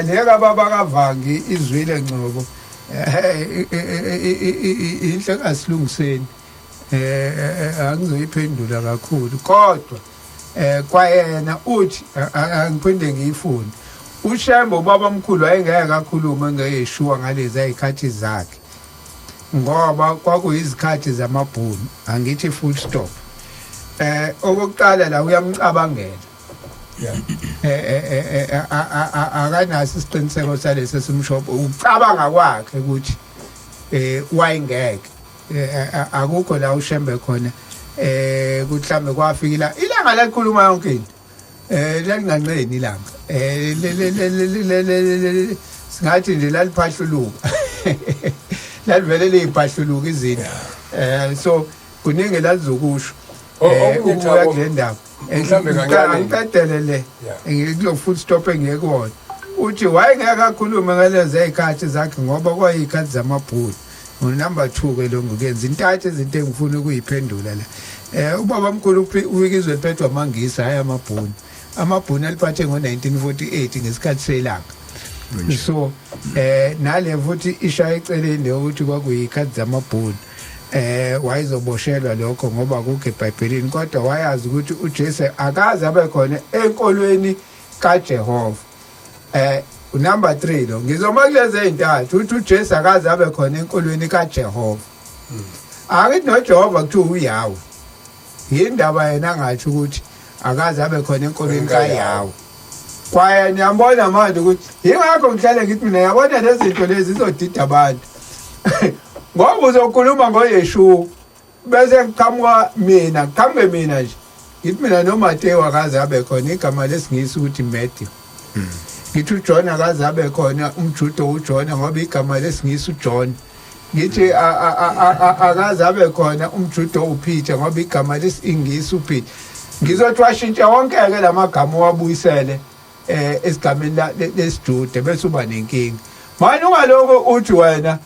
Le kababa kaVangi izwile Ngcobo inhle kasilungiseni. Angizoyiphendula kakhulu kodwa kwayena uthi angiphinde ngiyifune. uShembe ubaba omkhulu wayengeke akhulume ngeYeshua ngalezi ezikhathi zakhe ngoba kwakuyizikhathi zamabhunu angithi full stop. Okokuqala la uyamcabangela. Akanaso isiqiniseko salesi esimshopo ucabanga kwakhe ukuthi wayengeke akukho la uShembe khona kuhlambe kwafika ilanga lalikhuluma yonke into lalinganqeni ilanga singathi nje laliphahluluka lalivele liyiphahluluka izinto so kuningi lalizokusho ukuya kule ndaba Mhlambe kancane. Angiqedele le ngikulo full stop engiyekuwona uthi wayengeke akhulume ngalezi ezikhathi zakhe ngoba kwayikhathi zamabhunu. Number 2 ke lo ngikuyenza intathu izinto engifuna ukuyiphendula la. Ubaba omkhulu ufika izwe liphethwe amangisi hayi amabhunu. Amabhunu aliphathe ngo-1948 ngesikhathi selanga. So nale futhi ishaya eceleni ukuthi kwakuyikhathi zamabhunu. Wayezoboshelwa lokho ngoba kukho eBhayibhelini kodwa wayazi ukuthi uJesu akaze abe khona enkolweni kaJehova. Number 3 lo ngizoma kulezi ezintathu uthi uJesu akaze abe khona enkolweni kaJehova. Akithi noJehova kuthiwa uYahweh. Yindaba yena angathi ukuthi akaze abe khona enkolweni kaYahweh. Kwaye niyambona manje ukuthi yingakho ngihlale ngithi mina yabona lezi zinto lezi zizodida abantu. Ngoba uzokhuluma ngoYeshua bese kuqhamuka mina, kuqhamuke mina nje. Ngithi mina noMateyu akaze abe khona igama lesingisi ukuthi Matthew. Ngithi uJohn akaze abe khona umJuda uJohn ngoba igama lesingisi uJohn. Ngithi akaze abe khona umJuda uPeter ngoba igama lesingisi uPeter. Ngizothi washintsha wonke ke lamagama owabuyisele esigameni lesiJuda bese uba nenkinga. Manje ungaloko uthi wena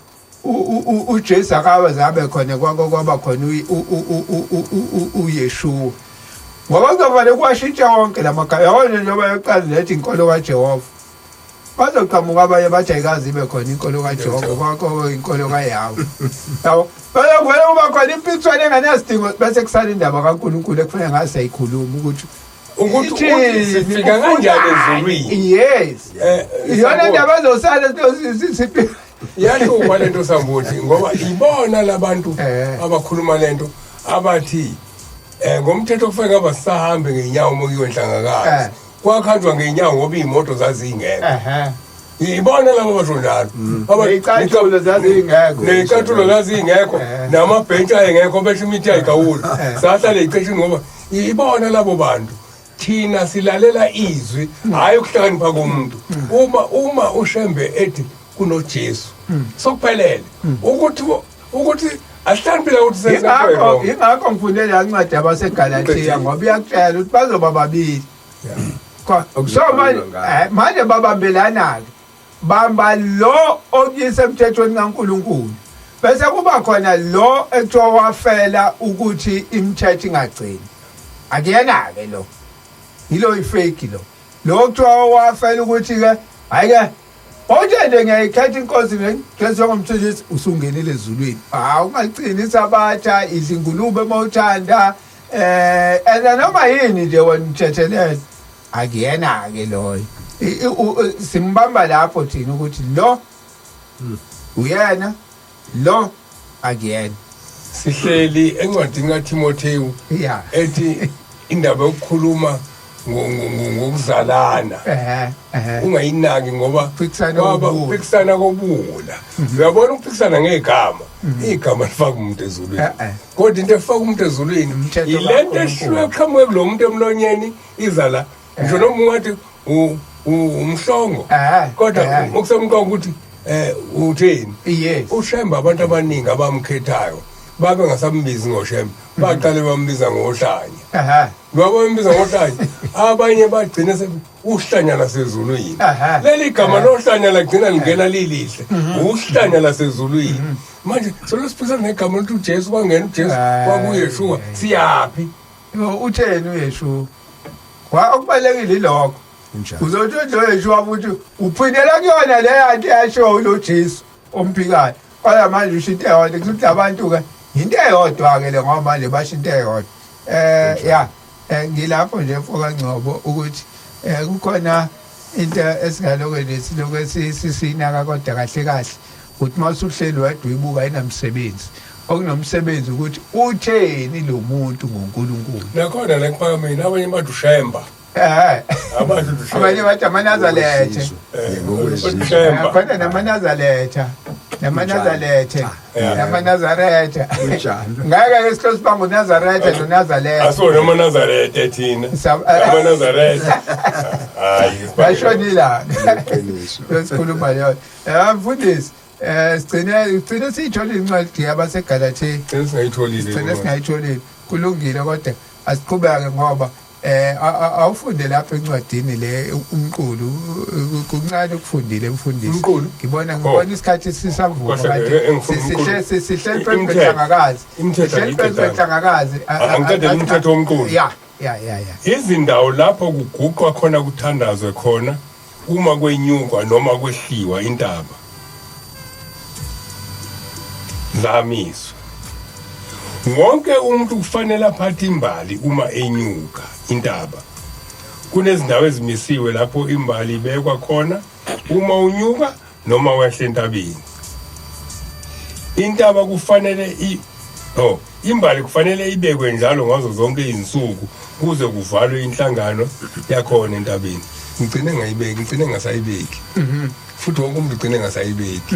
uJesu akaze abe khona kwako kwaba khona uYeshua. Ngoba kuzofanele kuwashintshe wonke la magama. Yabona njengoba yokuqala lethi inkolo kaJehova. Bazoqhamuka abanye bathi ayikaze ibe khona inkolo kaJehova kwakho inkolo kaYahweh. Yabo. Bese kuba khona impikiswano engenasidingo bese kusala indaba kaNkulunkulu ekufanele ngathi siyayikhuluma ukuthi Ukuthi sifika kanjani ezulwini. Yes. Iyona ndaba ezosala sifika. Iyahlupha lento Sambuthi ngoba ibona labantu abakhuluma lento abathi ngomthetho kufanele ngabe sisahambe ngenyawo uma kuyiwe enhlangakazi. Kwakhanjwa ngenyawo ngoba iy'moto zazingekho. Ibona labo basho njalo. Ney'cathulo zazingekho. Ney'cathulo zazingekho namabhentshi ayengekho besho imithi ayigawula. Sahlala ey'qeshini ngoba ibona labo bantu. Thina silalela izwi hayi ukuhlakanipha komuntu. Uma uShembe ethi kunoJesu sokuphelele ukuthi asihlaniphile ukuthi sesingakho. Ingakho ngifunde la ncwadi yabaseGalathiya ngoba iyakutshela ukuthi bazoba babili. So manje babambelana-ke, bamba lo okuyisa emthethweni kaNkulunkulu bese kuba khona lo ekuthiwa wafela ukuthi imithetho ingagcini. Akuyena-ke lo, yilo ifake lo kuthiwa wafela ukuthi-ke hhayi-ke Uthe nje ngiyayikhetha inkosi nje ngomthethisi usungenile ezulwini. Hawu ungagcini isabatha idla ingulube uma uthanda ena noma yini nje wena uthethelele. Akuyena ke loyo. Simbamba lapho thina ukuthi lo uyena lo akuyena. Sihleli encwadini kaTimothewu ethi indaba yokukhuluma ngokuzalana ungayinaki ngoba kuphikisana kobuwula. Uyabona ukuphikisana ngegama, igama lifaka umuntu ezulwini. Kodwa into efaka umuntu ezulwini yilento eqhamuke kulo muntu emlonyeni iza la. Ngisho noma ungathi umhlongo kodwa okusemqoka ukuthi utheni. UShembe abantu abaningi abamkhethayo babe ngasambizi ngoShembe, baqale bambiza ngohlanya. Ngoba bambiza ngohlanya abanye bagcine uhlanya lasezulwini. Leli gama lohlanya lagcina lingena lilihle, uhlanya lasezulwini. Manje selosiphikisana negama lokuthi uJesu kwangena uJesu kwakuYeshua, siyaphi? Utheni uYeshua? Okubalulekile ilokho. Uzothi nje uYeshua ukuthi uphindela kuyona leya nto eyashiwo lo Jesu omphikayo. Kodwa manje usho into eyodwa, kusho abantu-ke into eyodwa-ke le ngoba manje basho into eyodwa. Ya ngilapho nje mfoka Ngcobo ukuthi kukhona into esingalokho nje silokhu sisinaka kodwa kahle kahle ukuthi uma usuhleli wedwa uyibuka ayinamsebenzi. Okunomsebenzi ukuthi utheni lo muntu ngoNkulunkulu. Nakhona la ekuphakameni abanye bathi uShemba. Abanye bathi amaNazaretha. Khona namaNazaretha. NamaNazaretha. NamaNazaretha. Ngeke ke sihlose sibanga uNazaretha noNazaretha. Asona amaNazaretha thina. AmaNazaretha. Hayi. Bashonila. Sikhuluma leyo. Mfundisi, sigcine siyithola incwadi yabaseGalathiya. Singayitholile. Sigcine singayitholile. Kulungile kodwa asiqhubeke ngoba awufunde lapha encwadini le umqulu kuncane ukufundile mfundisi. Ngibona isikhathi sisavuma kanti sihle phehlangakazi. Sihle phehlangakazi. Angiqedele umthetho womqulu. Ya. Izindawo lapho kuguqwa khona kuthandazwe khona uma kwenyukwa noma kwehliwa intaba zamiswa. Wonke umuntu kufanele aphathe imbali uma enyuka intaba. Kunezindawo ezimisiwe lapho imbali ibekwa khona uma unyuka noma wehla entabeni. Intaba kufanele imbali kufanele ibekwe njalo ngazo zonke izinsuku kuze kuvalwe inhlangano yakhona entabeni. Ngigcine ngayibeki, ngigcine ngasayibeki. Futhi wonke umuntu ugcine ngasayibeki.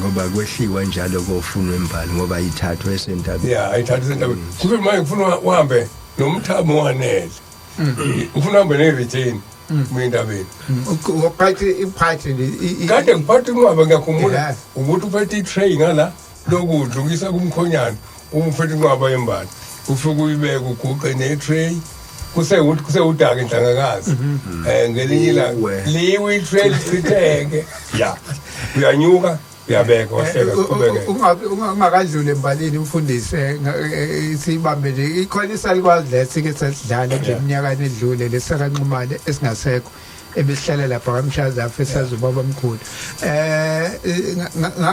Ngoba kwehliwa njalo kofunwa imbali ngoba ayithathwe esentabeni. Yeah, ayithathwe esentabeni. Kube manje kufuna uhambe nomthamo wanele. Ufuna uhambe ne-retain entabeni. Uphathe iphathe nje. Kade ngiphathe inqwaba ngiyakhumbula ukuthi uphethe i-tray ngala lokudla ukuyisa kumkhonyana uma uphethe inqwaba yembali. Ufike uyibeke uguqe ne-tray. Kusewuthi kusewudaka inhlangakazi. Ngelinye ilanga liwe i-tray lichitheke. Ya. Uyanyuka. Uyabeka wahleka siqhubeke. Ungakadluli embalini umfundisi, sibambe nje ikhona isalikwazi lesike sasidlala nje eminyakeni edlule lesakaNxumalo esingasekho, ebesihlala lapha kaMshazafe, esazi ubaba omkhulu.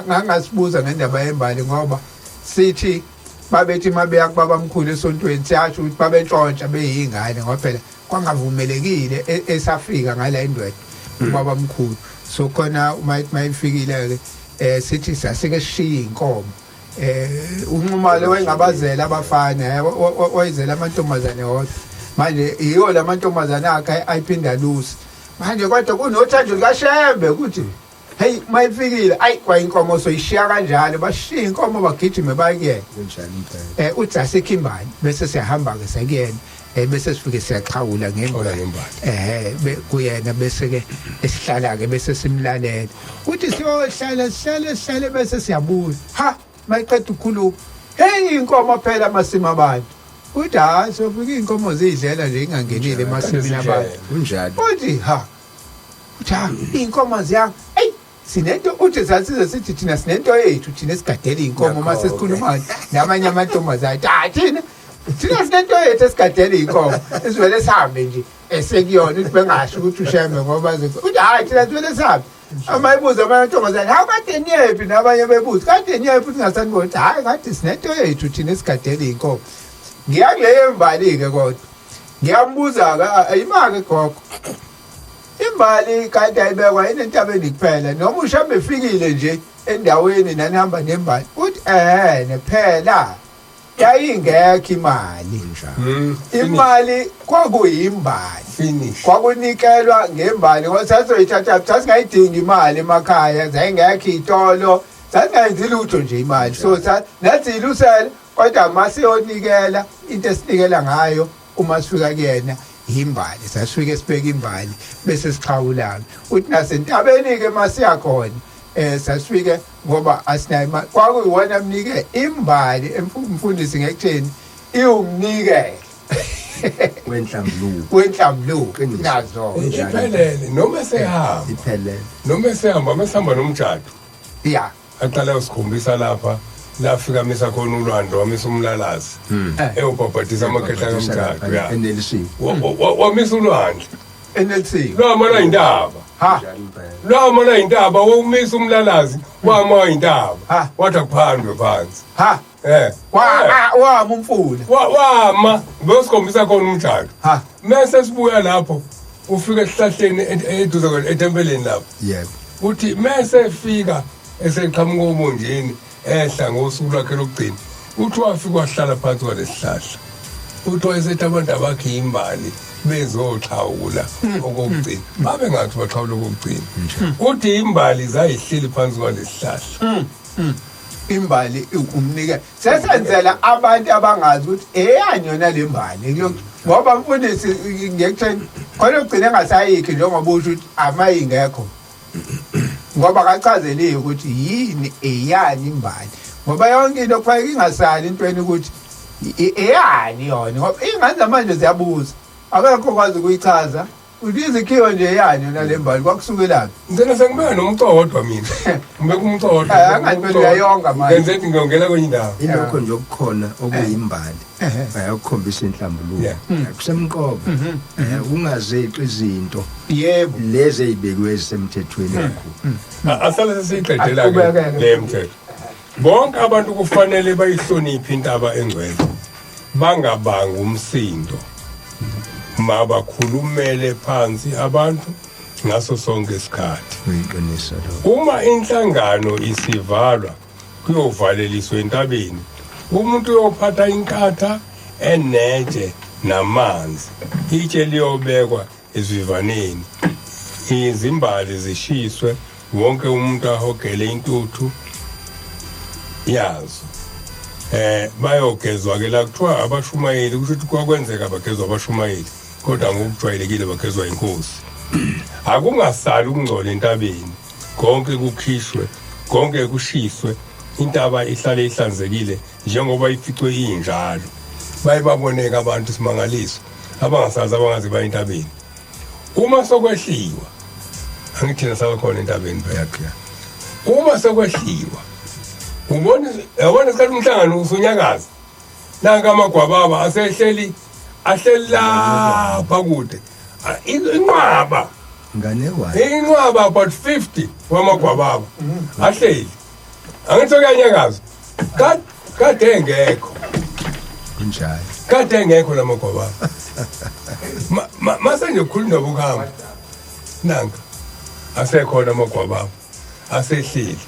Ngangasibuza ngendaba yembali, ngoba sithi babethi mabeya kubaba mkhulu esontweni, siyasho ukuthi babentshontsha beyingane, ngoba phela kwangavumelekile esafika ngala indwedwe ubaba mkhulu. So khona uma mayifikile ke, sithi sasike sishiya inkomo. UNxumalo wayengabazela abafana, wayezela amantombazane wodwa. Manje yiwo lamantombazane akhe ayiphinda lusi manje, kodwa kunothando likaShembe ukuthi hey, mayifikile ayi kwayinkomo soyishiya kanjalo, bashiya inkomo bagijime bayekuyena. Kunjani impela. Uthi asikho imbali, bese siyahamba ke sekuyena, bese sifike siyaxhawula ngembali. Ngembali. Kuyena bese ke esihlala ke, bese simlalela uthi siyohlala, sihlale sihlale, bese siyabuya. Ha, mayiqeda ukukhuluma, hey, inkomo phela amasimi abantu. Uthi hayi, sofika inkomo zidlela nje, ingangenile emasimini abantu. Kunjalo. Uthi ha, uthi ha, iy'nkomo ziyami, eyi, sinento. Uthi sasize sithi thina sinento yethu, thina esigadela iy'nkomo. Uma sesikhuluma namanye amantombazane, ah, thina sinento yethu esigadela iy'nkomo, esivele sihambe nje esekuyona. Uthi bengasho ukuthi uShembe, ngoba uthi hhayi, thina sivele sihambe. Amayibuza amanye amantombazane, hawu, kade niyephi? Nabanye bebuza, kade niyephi? Uthi ngasanibona. Uthi hhayi, kade sinento yethu thina esigadela iy'nkomo. Ngiya kuleyo mbali-ke, kodwa ngiyambuza-ke, ayimake gogo, imbali kanti ayibekwa yini entabeni kuphela, noma uShembe efikile nje endaweni nanihamba nembali? Uthi ehene, phela yayingekho imali. Imali kwakuyimbali. Finish. Kwakunikelwa ngembali, ngoba sasoyithatha, sasingayidingi imali emakhaya, zayingekho iy'tolo, sasingayenzi lutho nje imali. So nathi ilusele, kodwa masiyonikela, into esinikela ngayo uma sifika kuyena imbali. Sasifike sibeke imbali bese sixhawulana. Uthi nasentabeni-ke masiya khona, sasifike, ngoba asinayo imali, kwakuyiwona mnike imbali umfundisi ngekutheni iwumnikelo wenhlambuluko. Wenhlambuluko. Qiniso. Nazo. Iphelele noma esehamba. Iphelele. Noma esehamba, mesihamba nomjado, aqala usikhombisa lapha lafika misa khona ulwandle, wamisa umlalazi ewubhabhadisa amakhehla kamjado, ya. Enelisiwe. Wamisa ulwandle. NLC. Lwama lwayintaba. Ha. Kunjalo impela. Lwama lwayintaba, wawumisa umlalazi, wama wayintaba. Ha. Wathi akuphandwe phansi. Ha. Wa Wama umfula. Wama besikhombisa khona umjado. Ha. Mase sibuya lapho, ufika esihlahleni eduze ethempelini lapho. Uthi mase efika eseqhamuka obonjeni ehla ngosuku lwakhe lokugcina, uthi wafika wahlala phansi kwalesihlahla. Uthi wayesethi abantu abakhe imbali bezoxhawula okokugcina, babe ngathi baxhawula okokugcina. Uthi imbali zayihleli phansi kwalesihlahla. Imbali umnike, sesenzela abantu abangazi ukuthi eyani yona le mbali. Ngoba mfundisi, ngekutheni khona ugcine engasayikhi, njengoba usho ukuthi amayingekho, ngoba akachazeliwe ukuthi yini, eyani imbali, ngoba yonke into kufanele ingasali intweni ukuthi eyani yona, ngoba iy'ngane zamanje ziyabuza, akekho okwazi ukuyichaza ukuthi izikhiwe nje eyani yona le mbali, kwakusukelaphi. Ngicela sengibeka nomcodwa mina. Ngibeka umcodwa. Angathi phela uyayonga manje. Ngenze ukuthi ngiyongena kwenye indawo. Ilokho nje okukhona okuyimbali ayakukhombisa inhlambuluko. Kusemqoka ungazeqi izinto lezi ezibekiwe ezisemthethweni kakhulu. Asale sesiyiqedela ke Aqhubeke-ke. le mthetho. Bonke abantu kufanele bayihloniphe intaba engcwele. Bangabangi umsindo. Mabakhulumele phansi abantu ngaso sonke isikhathi. Kuyiqiniso lokho. Uma inhlangano isivalwa kuyovaleliswa entabeni, umuntu uyophatha inkatha enetshe namanzi. Itshe liyobekwa esivivaneni, izimbali zishiswe, wonke umuntu ahogele intuthu yazo. Bayogezwa ke la, kuthiwa abashumayeli, kusho ukuthi kwakwenzeka bagezwa abashumayeli, kodwa ngokujwayelekile bagezwa inkosi. Akungasali ukungcola entabeni, konke kukhishwe, konke kushiswe, intaba ihlale ihlanzekile njengoba ificwe injalo. Baye baboneka abantu simangaliso abangasazi abangazi baye entabeni. Uma sokwehliwa, angithina sabakhona entabeni phela. Uma sekwehliwa ubona, yabona isikhathi umhlangano usunyakaza, nanka amagwababa asehleli, ahleli lapha kude. Inqwaba Nganekwane. Inqwaba about 50 wamagwababa ahleli, angithi kuyanyakaza. Kade engekho. Kunjalo. Kade engekho lamagwababa. Mase nje kukhulunywa ukuhamba, nanka asekhona amagwababa asehleli.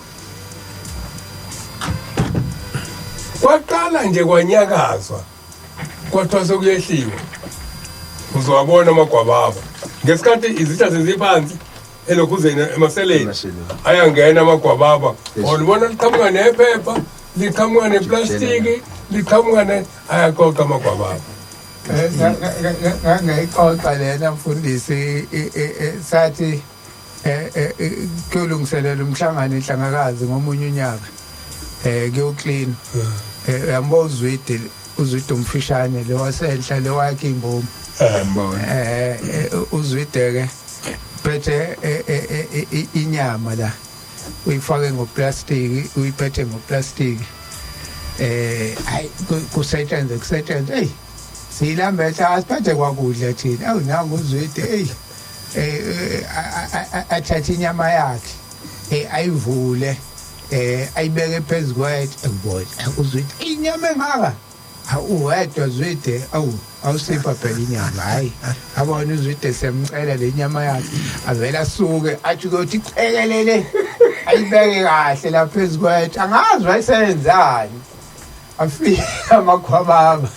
Kwaqala nje kwanyakazwa, kwathiwa sekuyehliwa, uzowabona amagwababa ngesikhathi izitsha zeziphansi elokhuzeni emaseleni. Emaseleni. Ayangena amagwababa. Yes. Olibona liqhamuka nephepha, liqhamuka neplastiki, liqhamuka ne ayaqoqa amagwababa. Ngangayixoxa lena, mfundisi, sathi kuyolungiselela umhlangano enhlangakazi ngomunye unyaka, kuyoklina, uyambo uZwide, uZwide umfishane lo wasenhla, lo wakhe imbomu. Ngiyambona. Uzwide ke phethe inyama la, uyifake ngoplastiki, uyiphethe ngoplastiki. Hayi, kusetshenzwe, kusetshenzwe, hey, siyilambe, asiphethe kwakudla thina. Awu, nangu uZwide, hey, athathe inyama yakhe, ayivule, ayibeke phezu kwethu, ngibona uZwide, inyama engaka, uwedwa Zwide, awu, awusipha phela inyama. Hayi, abona uZwide siyamcela le nyama yakhe, avela asuke athi kuyothi cekelele, ayibeke kahle la phezu kwethu. Angazi wayesenzani. Afike amagwababa,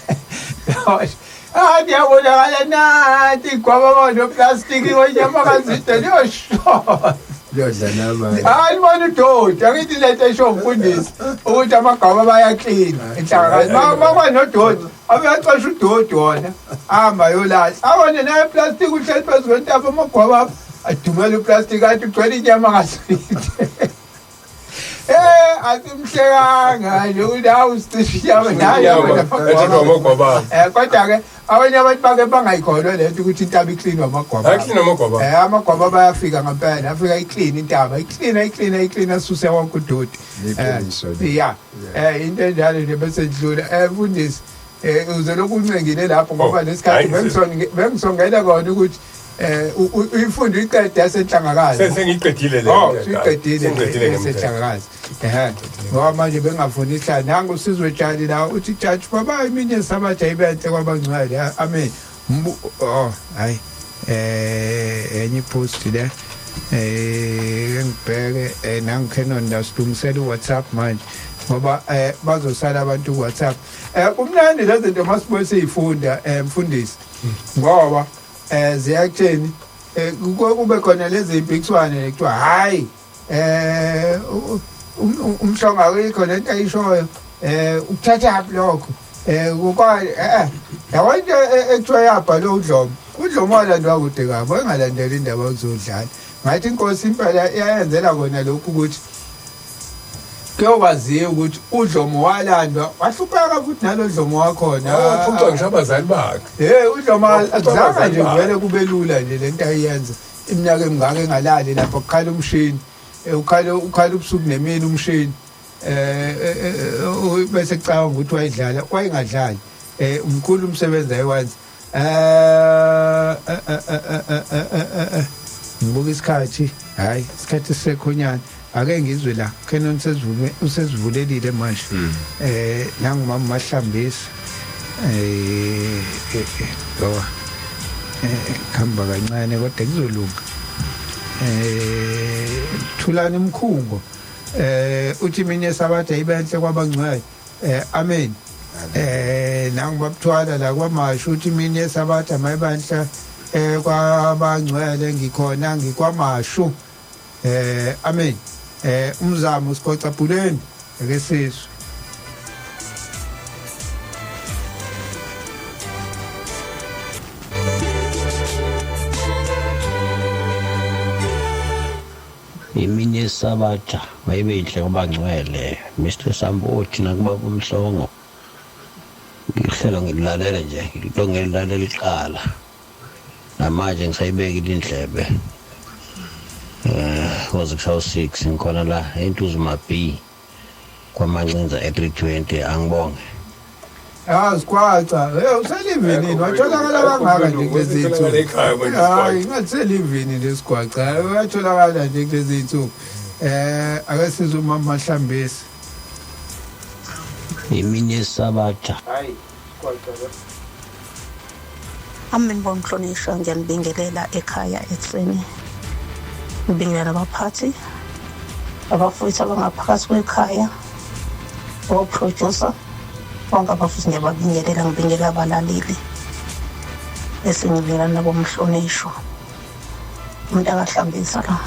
ah, ndiyabonakala nathi igwababa noplastiki wenyama kaZwide liyoshona. Liyodla namanje. Hayi, libona udoti. Angithi lento esho umfundisi ukuthi amagwababa bayaklina enhlangakazi, makwanodoti abeyacosha udoti wona, ahamba yolahla, abone naye plastic uhleli phezu kwentaba, amagwababa adumela uplastic, athi ugcwele inyama kaZwide. Asimhlekanga nje ukuthi hawu, sicishe inyama naye. Ethathwa amagwababa. Kodwa ke abanye abantu bake bangayikholwa lento ukuthi intaba iklinwa amagwababa. Ayiklinwa amagwababa. Amagwababa bayafika ngempela, afika iklin intaba, iklina, iklina, iklina, asuse wonke udoti. Iqiniso le. Ya. Into enjalo nje bese idlula. Mfundisi, uze lokhu uncengile lapho ngoba Oh, lesikhathi hayi, bengisongela kona ukuthi uyifunde uyiqede yasenhlangakazi. Sengiyiqedile le. Oh, uyiqedile. Sengiqedile ngemthetho. Yasenhlangakazi. Ngoba manje bengafuni ihlala. Nangu Sizwe Tshali la, uthi jaji baba, imini yesabatha ibenhle kwabangcwele. Amen. Oh, hayi. Enye post le. Ngibheke nangu Canon la, silungisela uWhatsApp manje ngoba bazosala abantu ku WhatsApp. Kumnandi lezi zinto masibuye siyifunda, mfundisi. Ngoba ziyakutheni, kube khona lezi impikiswane kuthiwa hayi, uMhlongo akikho lento ayishoyo, ukuthatha lokho, kukwa yabo into ekuthiwa yabhalwe uDlomo. UDlomo walandwa kude kabi, wayengalandela indaba yokuzodlala. Ngathi inkosi impela iyayenzela kona lokhu ukuthi kuyokwaziwa ukuthi uDlomo walandwa, wahlupheka futhi nalo Dlomo wakhona. Waphucwa ngisho abazali bakhe. Hey, uDlomo Waphucwa akuzange abazali nje bakhe. kuvele kube lula nje lento ayiyenza iminyaka emingaka engalali lapho kukhala umshini. Ukhala, ukhala ubusuku nemini umshini, bese kucabanga ukuthi wayidlala, wayengadlali. Umkhulu umsebenzi ayewenza. Ngibuka isikhathi, hayi, isikhathi sisekhonyana. Ake ngizwe la, Canon sesivume, usesivulelile manje. Nangumama Mahlambisa, ngoba khamba kancane kodwa kuzolunga. Thulani Mkhungo, uthi imini yesabatha ibenhle kwabangcwele. Amen. Nangu babuthwala la kwaMashu, uthi imini yesabatha mayibanhle kwabangcwele, ngikhona ngikwaMashu. Amen. Umzamo sigoca bhuleni, ake sizwe. Imini yesabatha mayibe yinhle kwabangcwele, Mr Sambothi nakubaba uMhlongo. Ngihlelo ngililalele nje, ngilo ngililalela iqala. Namanje ngisayibekile indlebe. 24 kushawu 6 ngikhona la eNtuzuma B kwaMancinza e320 angibonge. Ah sigwaca, hey uselivini watholakala kangaka nje kulezi Utholakala ekhaya insuku. manje Hayi isigwaca. ngathi selivini nje sigwaca, uyatholakala nje kulezi insuku. Ake sizwe umama Mahlambisi. Imini yesabatha. Hayi sigwaca lo. Amen bomhlonishwa ngiyanibingelela ekhaya ekuseni. Ngibingelela abaphathi, abafowethu abangaphakathi kwekhaya, o-producer, bonke abafuthi ngiyababingelela, ngibingelela abalaleli. Bese ngibingelela nabomhlonishwa. Umuntu akahlambisa la.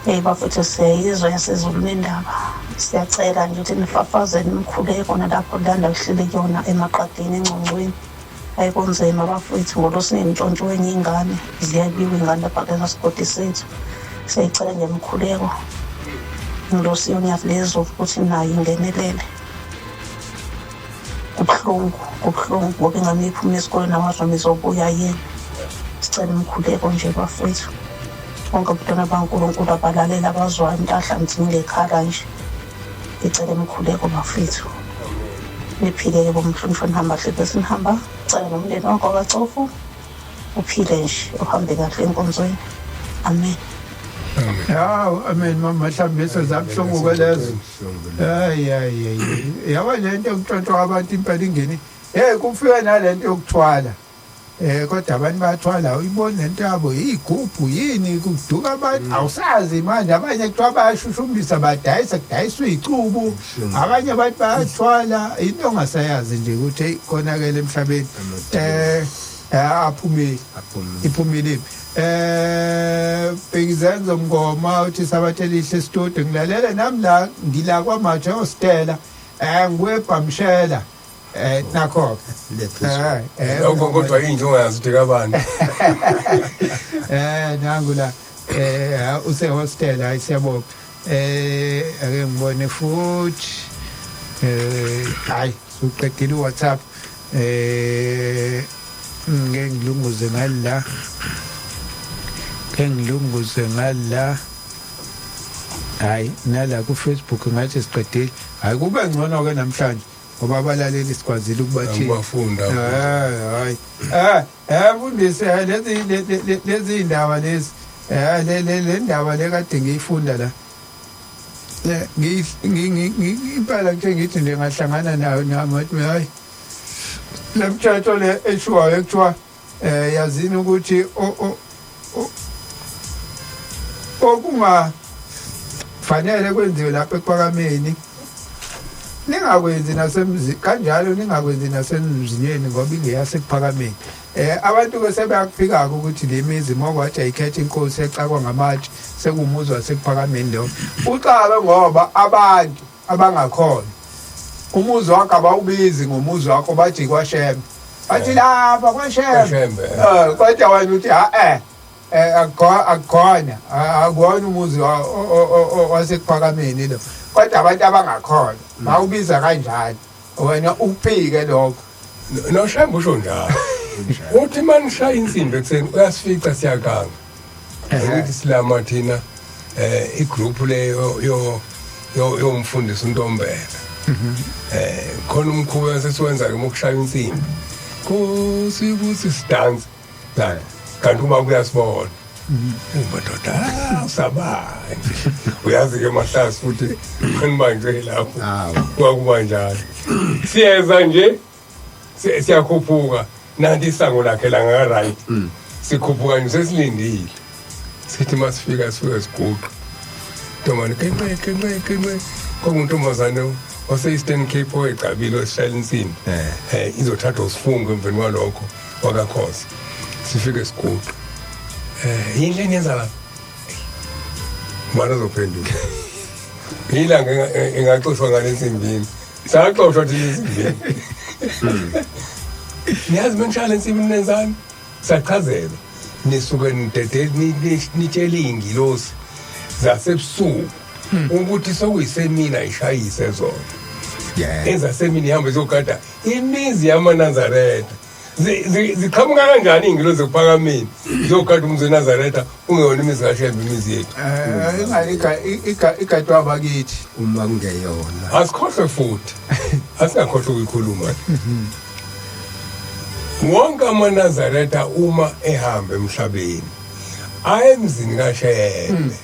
Hey bafethu siyayizwa yasezulwini indaba. Siyacela nje ukuthi nifafazele imikhuleko nalapho landa kuhleli kuyona emaqadini engcongcweni. Hayi kunzima bafethu ngolosini ntshontsho wenye ingane ziyabiwa ingane lapha kulesa sigodi sethu. Siyayicela nje imikhuleko. Ingilosi yonyazi lezulu ukuthi nayo ingenelele. Kubuhlungu, kubuhlungu ngoba ingane iphuma esikoleni awazi noma izobuya yini. Sicela imikhuleko nje bafethu. Bonke abantwana baNkulunkulu abalalela abazwayo intahla ngekhala nje. Ngicela imikhuleko bafethu. Niphile-ke bomhlonishwa nihamba kahle bese nihamba. Cela nomndeni wakho kaCofu uphile nje uhambe kahle enkonzweni. Amen. Hawu amen mama Mahlambisi zabuhlungu ke lezo. Hayi hayi hayi. Yabo lento yokuntshontshwa abantu impela ingene. Hey kufika nalento yokuthwala. Kodwa abantu bayathwala uyibona lento yabo igubhu yini kuduka abantu awusazi manje abanye kuthiwa bayashushumbisa badayisa kudayiswa icubu abanye abantu bayathwala into ongasayazi nje ukuthi hey konakele emhlabeni aphumile iphumile Bhekizenzo Mngoma uthi sabathe elihle studio ngilalele nami la ngila kwaMatshe hostela ngiwebhamshela nakho Lokho kodwa inje ungayazi ukuthi kabani. Nangu la use hostel hayi siyabonga. Ake ngibone futhi hayi suqedile uWhatsApp ngeke ngilunguze ngala ngeke ngilunguze ngala hayi nala ku Facebook ngathi siqedile hayi kube ngcono ke namhlanje ngoba abalaleli sikwazile ukubathini Ukubafunda. Hayi mfundisi lezi lezi indaba lezi le le le ndaba le kade ngiyifunda la impela nje ngithi nje ngahlangana nayo nami hayi le mthetho le eshiwayo ekuthiwa yazini ukuthi okunga fanele kwenziwe lapha ekuphakameni ningakwenzi nasemzini kanjalo ningakwenzi nasemzinyeni ngoba ingeyasekuphakameni. Abantu ke sebeyakuphika ukuthi le mizi mokwathi ayikhethe inkosi ecakwa ngamatshe sekumuzi wasekuphakameni lo uxabe ngoba abantu abangakhona umuzi wakho abawubizi ngomuzi wakho bathi kwaShembe bathi lapha kwaShembe kodwa wena uthi ha akukhona akuwona umuzi wasekuphakameni lo kodwa abantu abangakhona bawubiza kanjalo wena uphike lokho. NoShembe usho njalo uthi manishaya insimbi ekuseni uyasifica siyaganga ukuthi silama thina igroup leyo yo yomfundisi uNtombela khona umkhuba sesiwenza ke mokushaya insimbi Nkosi ukuthi sidanse la kanti uma kuyasibona madoda usabanje uyazi ke mahlasi futhi manibanjwe lapho kwakuba njalo siyeza nje siyakhuphuka nanti isango lakhe la ngaka right sikhuphuka nje sesilindile sithi masifika sifike siguqa ntombane kenqe kenqe kenqe kwakuntombazane wase-Eastern Cape owegcabile osishayela insimbi izothathwa usifungo emveni kwalokho wakakhosa sifike siguqa yini le niyenza lapha ubani ozophendula ilanga engaxoshwa ngale nsimbini saxoshwa thina insimbini niyazi benishaya le nsimbi nenzani sachazelwa nisuke nidede nitshele iy'ngilosi zasebusuku ukuthi sokuyisemina ishayise zona ezasemini ihambe izogada imizi yamaNazaretha. Ziqhamuka kanjani iy'ngilozi ekuphakameni ziyogada umuzi weNazaretha ungeyona imizi kaShembe, imizi yethu? Ingane igadwa abakithi. Uma kungeyona. Asikhohlwe futhi, asingakhohlwa ukuyikhuluma. Wonke amaNazaretha uma ehamba emhlabeni aye emzini kaShembe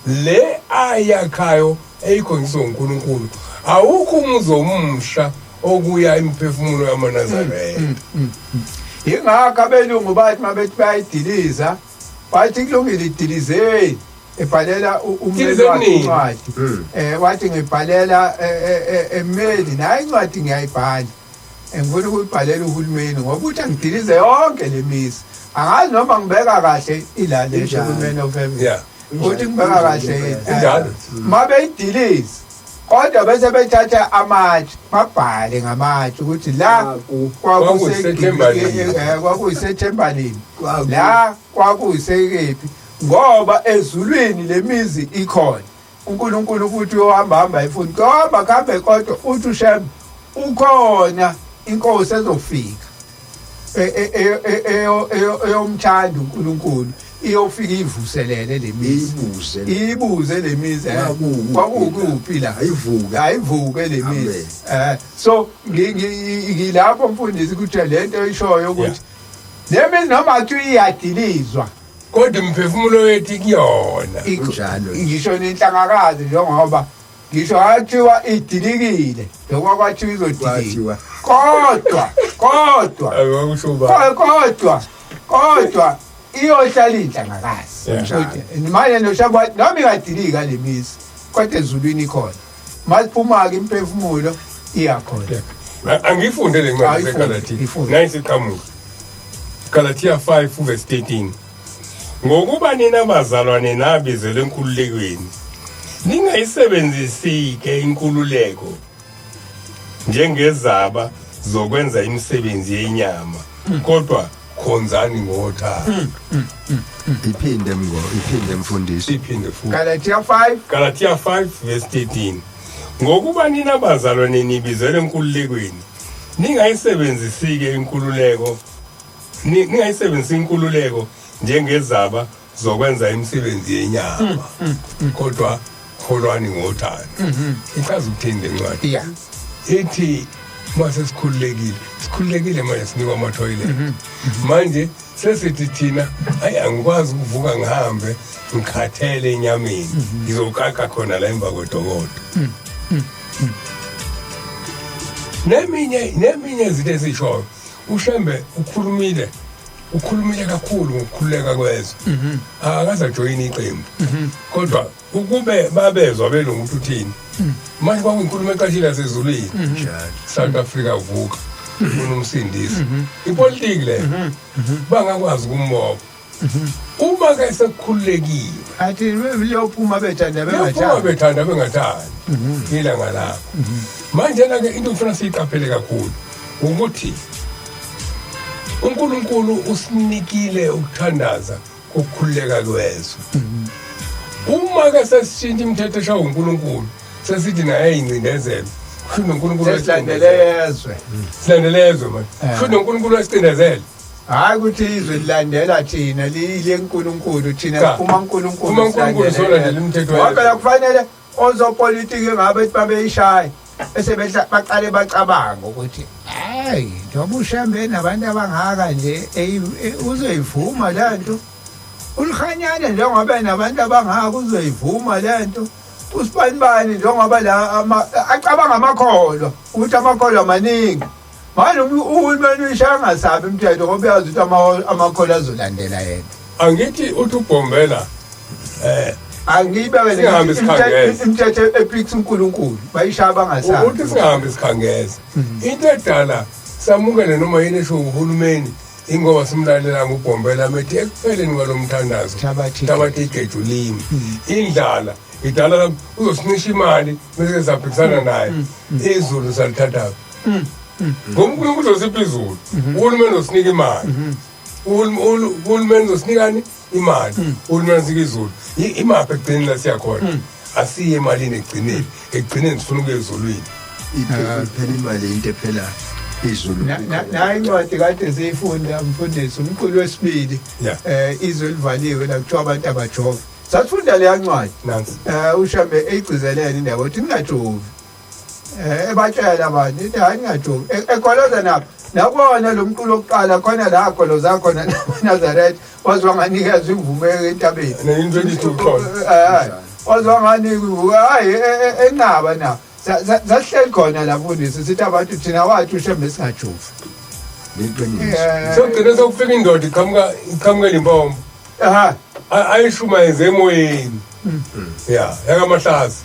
le ayakhayo eyikhonjiswa uNkulunkulu. Awukho umuzi omusha okuya imiphefumulo yamaNazaretha. Yingakho abelungu bathi mabethi bayidiliza, bathi kulungile, idilizeni. Ebhalela ummeli Dilizeni wakhe nini? incwadi, wathi ngibhalela emmeli naye incwadi, ngiyayibhala. Ngifuna ukuyibhalela uhulumeni ngoba uthi angidilize yonke le mizi. Angazi noma ngibeka kahle ila le Injalo. hulumeni of heaven. Uthi ngibeka kahle yini? Injalo. Mabeyidilize kodwa bese bethatha amatshe, babhale ngamatshe ukuthi la KwakuyiseThembalini. Kwakuyisethembalini, la kwakuyisekephi, ngoba ezulwini lemizi ikhona. uNkulunkulu futhi uyohamba hamba efuna kuyohamba kuhambe, kodwa uthi uShembe ukhona inkosi ezofika eyomthanda uNkulunkulu, iyofika ivuselele lemizi. Ibuze. Ibuze lemizi, Kwakukuphi kwakukuphi la? Ayivuke. Ayivuke lemizi. So ngilapho mfundisi, ukuthi lento oyishoyo ukuthi lemizi noma kuthiwa iyadilizwa, kodwa imiphefumulo yethu ikuyona. Kunjalo. Ngisho nenhlangakazi, njengoba ngisho kwathiwa idilikile, njengoba kwathiwa izodilika, Kwathiwa. kodwa Akusho ba kodwa iyohlala inhlangakazi. Manje noshaba noma ingadilika le mizi, kodwa ezulwini ikhona. Masiphuma-ke imiphefumulo iyakhona. Angifunde le ncwadi. Ayifunde, seGalathiya. Ifunde. Nayi siqhamuka Galatia 5 verse 13: "Ngokuba nina bazalwane nabizelwe enkululekweni, ningayisebenzisi ke inkululeko njengezaba zokwenza imisebenzi yenyama, kodwa khonzani ngothando." Iphinde mngo, iphinde mfundisi. Iphinde futhi. Galatia 5. Galatia 5 verse 13: "Ngokuba nina bazalwane nibizelwe enkululekweni, ningayisebenzisi-ke inkululeko, ningayisebenzisi inkululeko njengezaba zokwenza imisebenzi yenyama, kodwa kholwani ngothando." Ichaza ukuthini le ncwadi? Ithi mase sikhululekile, sikhululekile manje, sinikwa ama-toilet manje, sesithi thina hayi, angikwazi ukuvuka ngihambe, ngikhathele enyameni, ngizokaka khona la emva kwedokodo. Neminye izinto ezishoyo, uShembe ukhulumile, ukhulumile kakhulu ngokukhululeka kwezwe. Akaze ajoyine iqembu, kodwa ukube babezwa belungu ukuthi uthini manje, kwakuyinkulumo ecashile yasezulwini. Njalo. South Africa vuka, unomsindisi. Ipolitiki leyo, bangakwazi ukumbopha uma ke sekukhululekile. Athi liyophuma bethanda Liyophuma bengathanda. Bethanda bengathandi ilanga lakho. Manje na ke into ngifuna siyiqaphele kakhulu ukuthi uNkulunkulu usinikile ukuthandaza ukukhululeka kwezwe. Uma ke sesishintsha imithetho eshawa uNkulunkulu, sesithi naye ingcindezelo, kusho noNkulunkulu. Sesilandelezwe. Silandelezwe manje. Kusho noNkulunkulu wasicindezela. Hayi ukuthi izwe lilandela thina, liye kuNkulunkulu thina. Cha. Siphuma kuNkulunkulu. Phuma kuNkulunkulu, solandela imithetho Ngoba yezwe. phela kufanele osopolitiki ngabe bethi babeyishaya bese behla baqale bacabanga ukuthi hayi, njengoba uShembe nabantu abangaka nje, uzoyivuma lento? Ulihanyane njengoba enabantu abangaka, uzoyivuma lento? Usibanibani njengoba la acabanga amakholwa ukuthi amakholwa maningi manje, uhulumeni uyishaya angasabi imithetho ngoba uyazi ukuthi amakholwa azolandela yena. Angithi uthi ubhombela Angiyibeke. Singahambi sikhangeze. Imithetho ephikisa uNkulunkulu bayishaya bangasabi. Ukuthi singahambi sikhangeze into edala samukele noma yini esho uhulumeni, ingoba simlalela ngubhombela methi ekupheleni kwalo mthandazo Thabathi thabathi igeju limi. Indlala idala, uzosincisha imali bese saphikisana naye. Izulu salithatha ngoba uNkulunkulu uzosipha izulu, uhulumeni uzosinika imali. Uhulumeni uzosinikani imali, uhulumeni usinika izulu. Imaphi ekugcineni la siyakhona? Asiye emalini ekugcineni, ekugcineni sifuna ukuya ezulwini. Iphela imali, into ephelayo. Izulu. Nayi incwadi kade siyifunda mfundisi, umqulu wesibili, izwe livaliwe la, kuthiwa abantu abajove. Sasifunda leya ncwadi. Nansi. UShembe eyigcizelele indaba ukuthi ningajovi, ebatshela abantu ithi hayi, ningajovi. Egoloza nabo nakubona lo mqulu wokuqala khona la agoloza khona naNazaretha, waze wanganikezwa imvume entabeni. Ne-22 khona. Waze wanganikwa imvume, hayi, enqaba na. Sasihleli khona la mfundisi, sithi abantu thina wathi uShembe singajovi. Liqiniso. Sokugcina sokufika indoda iqhamuka eLimpopo. Ayishumayeze emoyeni ya yakamahlazi,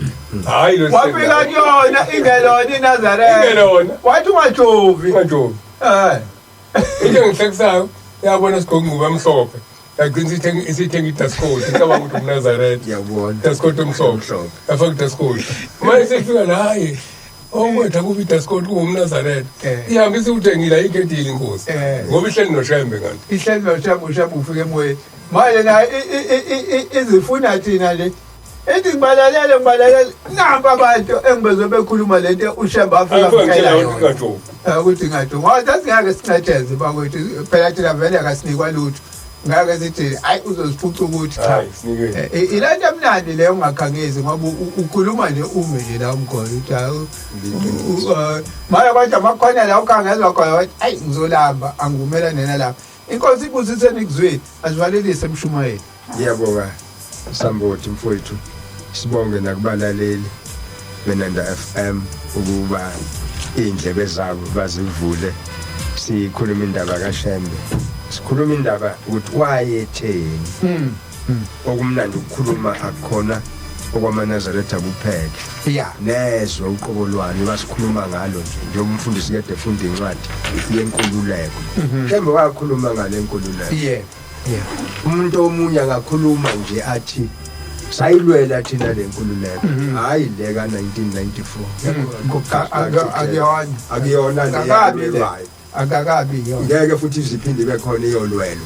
hayi lo. Wafika kuyona ingelona iNazaretha. Ingelona. Wathi ungajovi. Ungajovi. Into engihlekisayo, yabona sigqoka ingubo emhlophe, yagcina isithenga idaskoti, icabanga ukuthi umNazaretha. Ngiyabona. Daskoti omhlophe. Omhlophe. Yafaka idaskoti, manje sefika la, hayi, okwetha kuba idaskoti kuwumNazaretha. Ihambe isiwuthengile, ayikhethile inkosi ngoba ihleli noShembe kanti. Ihleli noShembe, uShembe ufika emoyeni manje naye izifuna thina nje, ithi ngibalalele, ngibalalele, nampa abantu engibezwe bekhuluma lento uShembe afika Afika ngitshela ngitshela yona. ukuthi ungajovi. Ukuthi ngajovi, ngoba sasingeke sincetheze bakwethu, phela thina vele akasinikwa lutho, ngeke sithi hayi, uzosiphuca ukuthi cha. Hayi, sinikeni. Ilento emnandi leyo, ungakhangezi ngoba ukhuluma nje ume nje la umkhona uthi hayi, manje kodwa makukhona la ukhangezwa khona, wathi ayi, ngizolamba, angivumelane nalapha. Inkosi ibusise nikuzwile, asivalelise emshumayeli. Ngiyabonga Sambothi mfowethu, sibonge nakubalaleli beNanda FM ukuba iy'ndlebe zabo bazivule. Sikhuluma indaba kaShembe, sikhuluma indaba ukuthi wayetheni. Okumnandi ukukhuluma akukhona okwamaNazaretha kuphela, nezwe uqobo lwani basikhuluma ngalo nje, njengoba umfundisi kade efunda incwadi yenkululeko. Shembe wakhuluma ngale nkululeko. yeah yeah Umuntu omunye angakhuluma nje athi sayilwela thina le nkululeko, hayi le ka-1994. Akuyona. Akuyona le Akakabi le. yalwelwayo. Akakabi yona. Ngeke futhi iziphinde ibe khona iyolwelwa.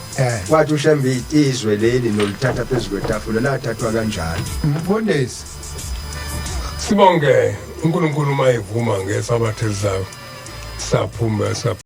Wathi uShembe izwe leli nolithatha phezu kwetafula, lathathwa kanjalo. Mfundisi. Sibonge uNkulunkulu uma evuma ngesabatha elizayo saphuma.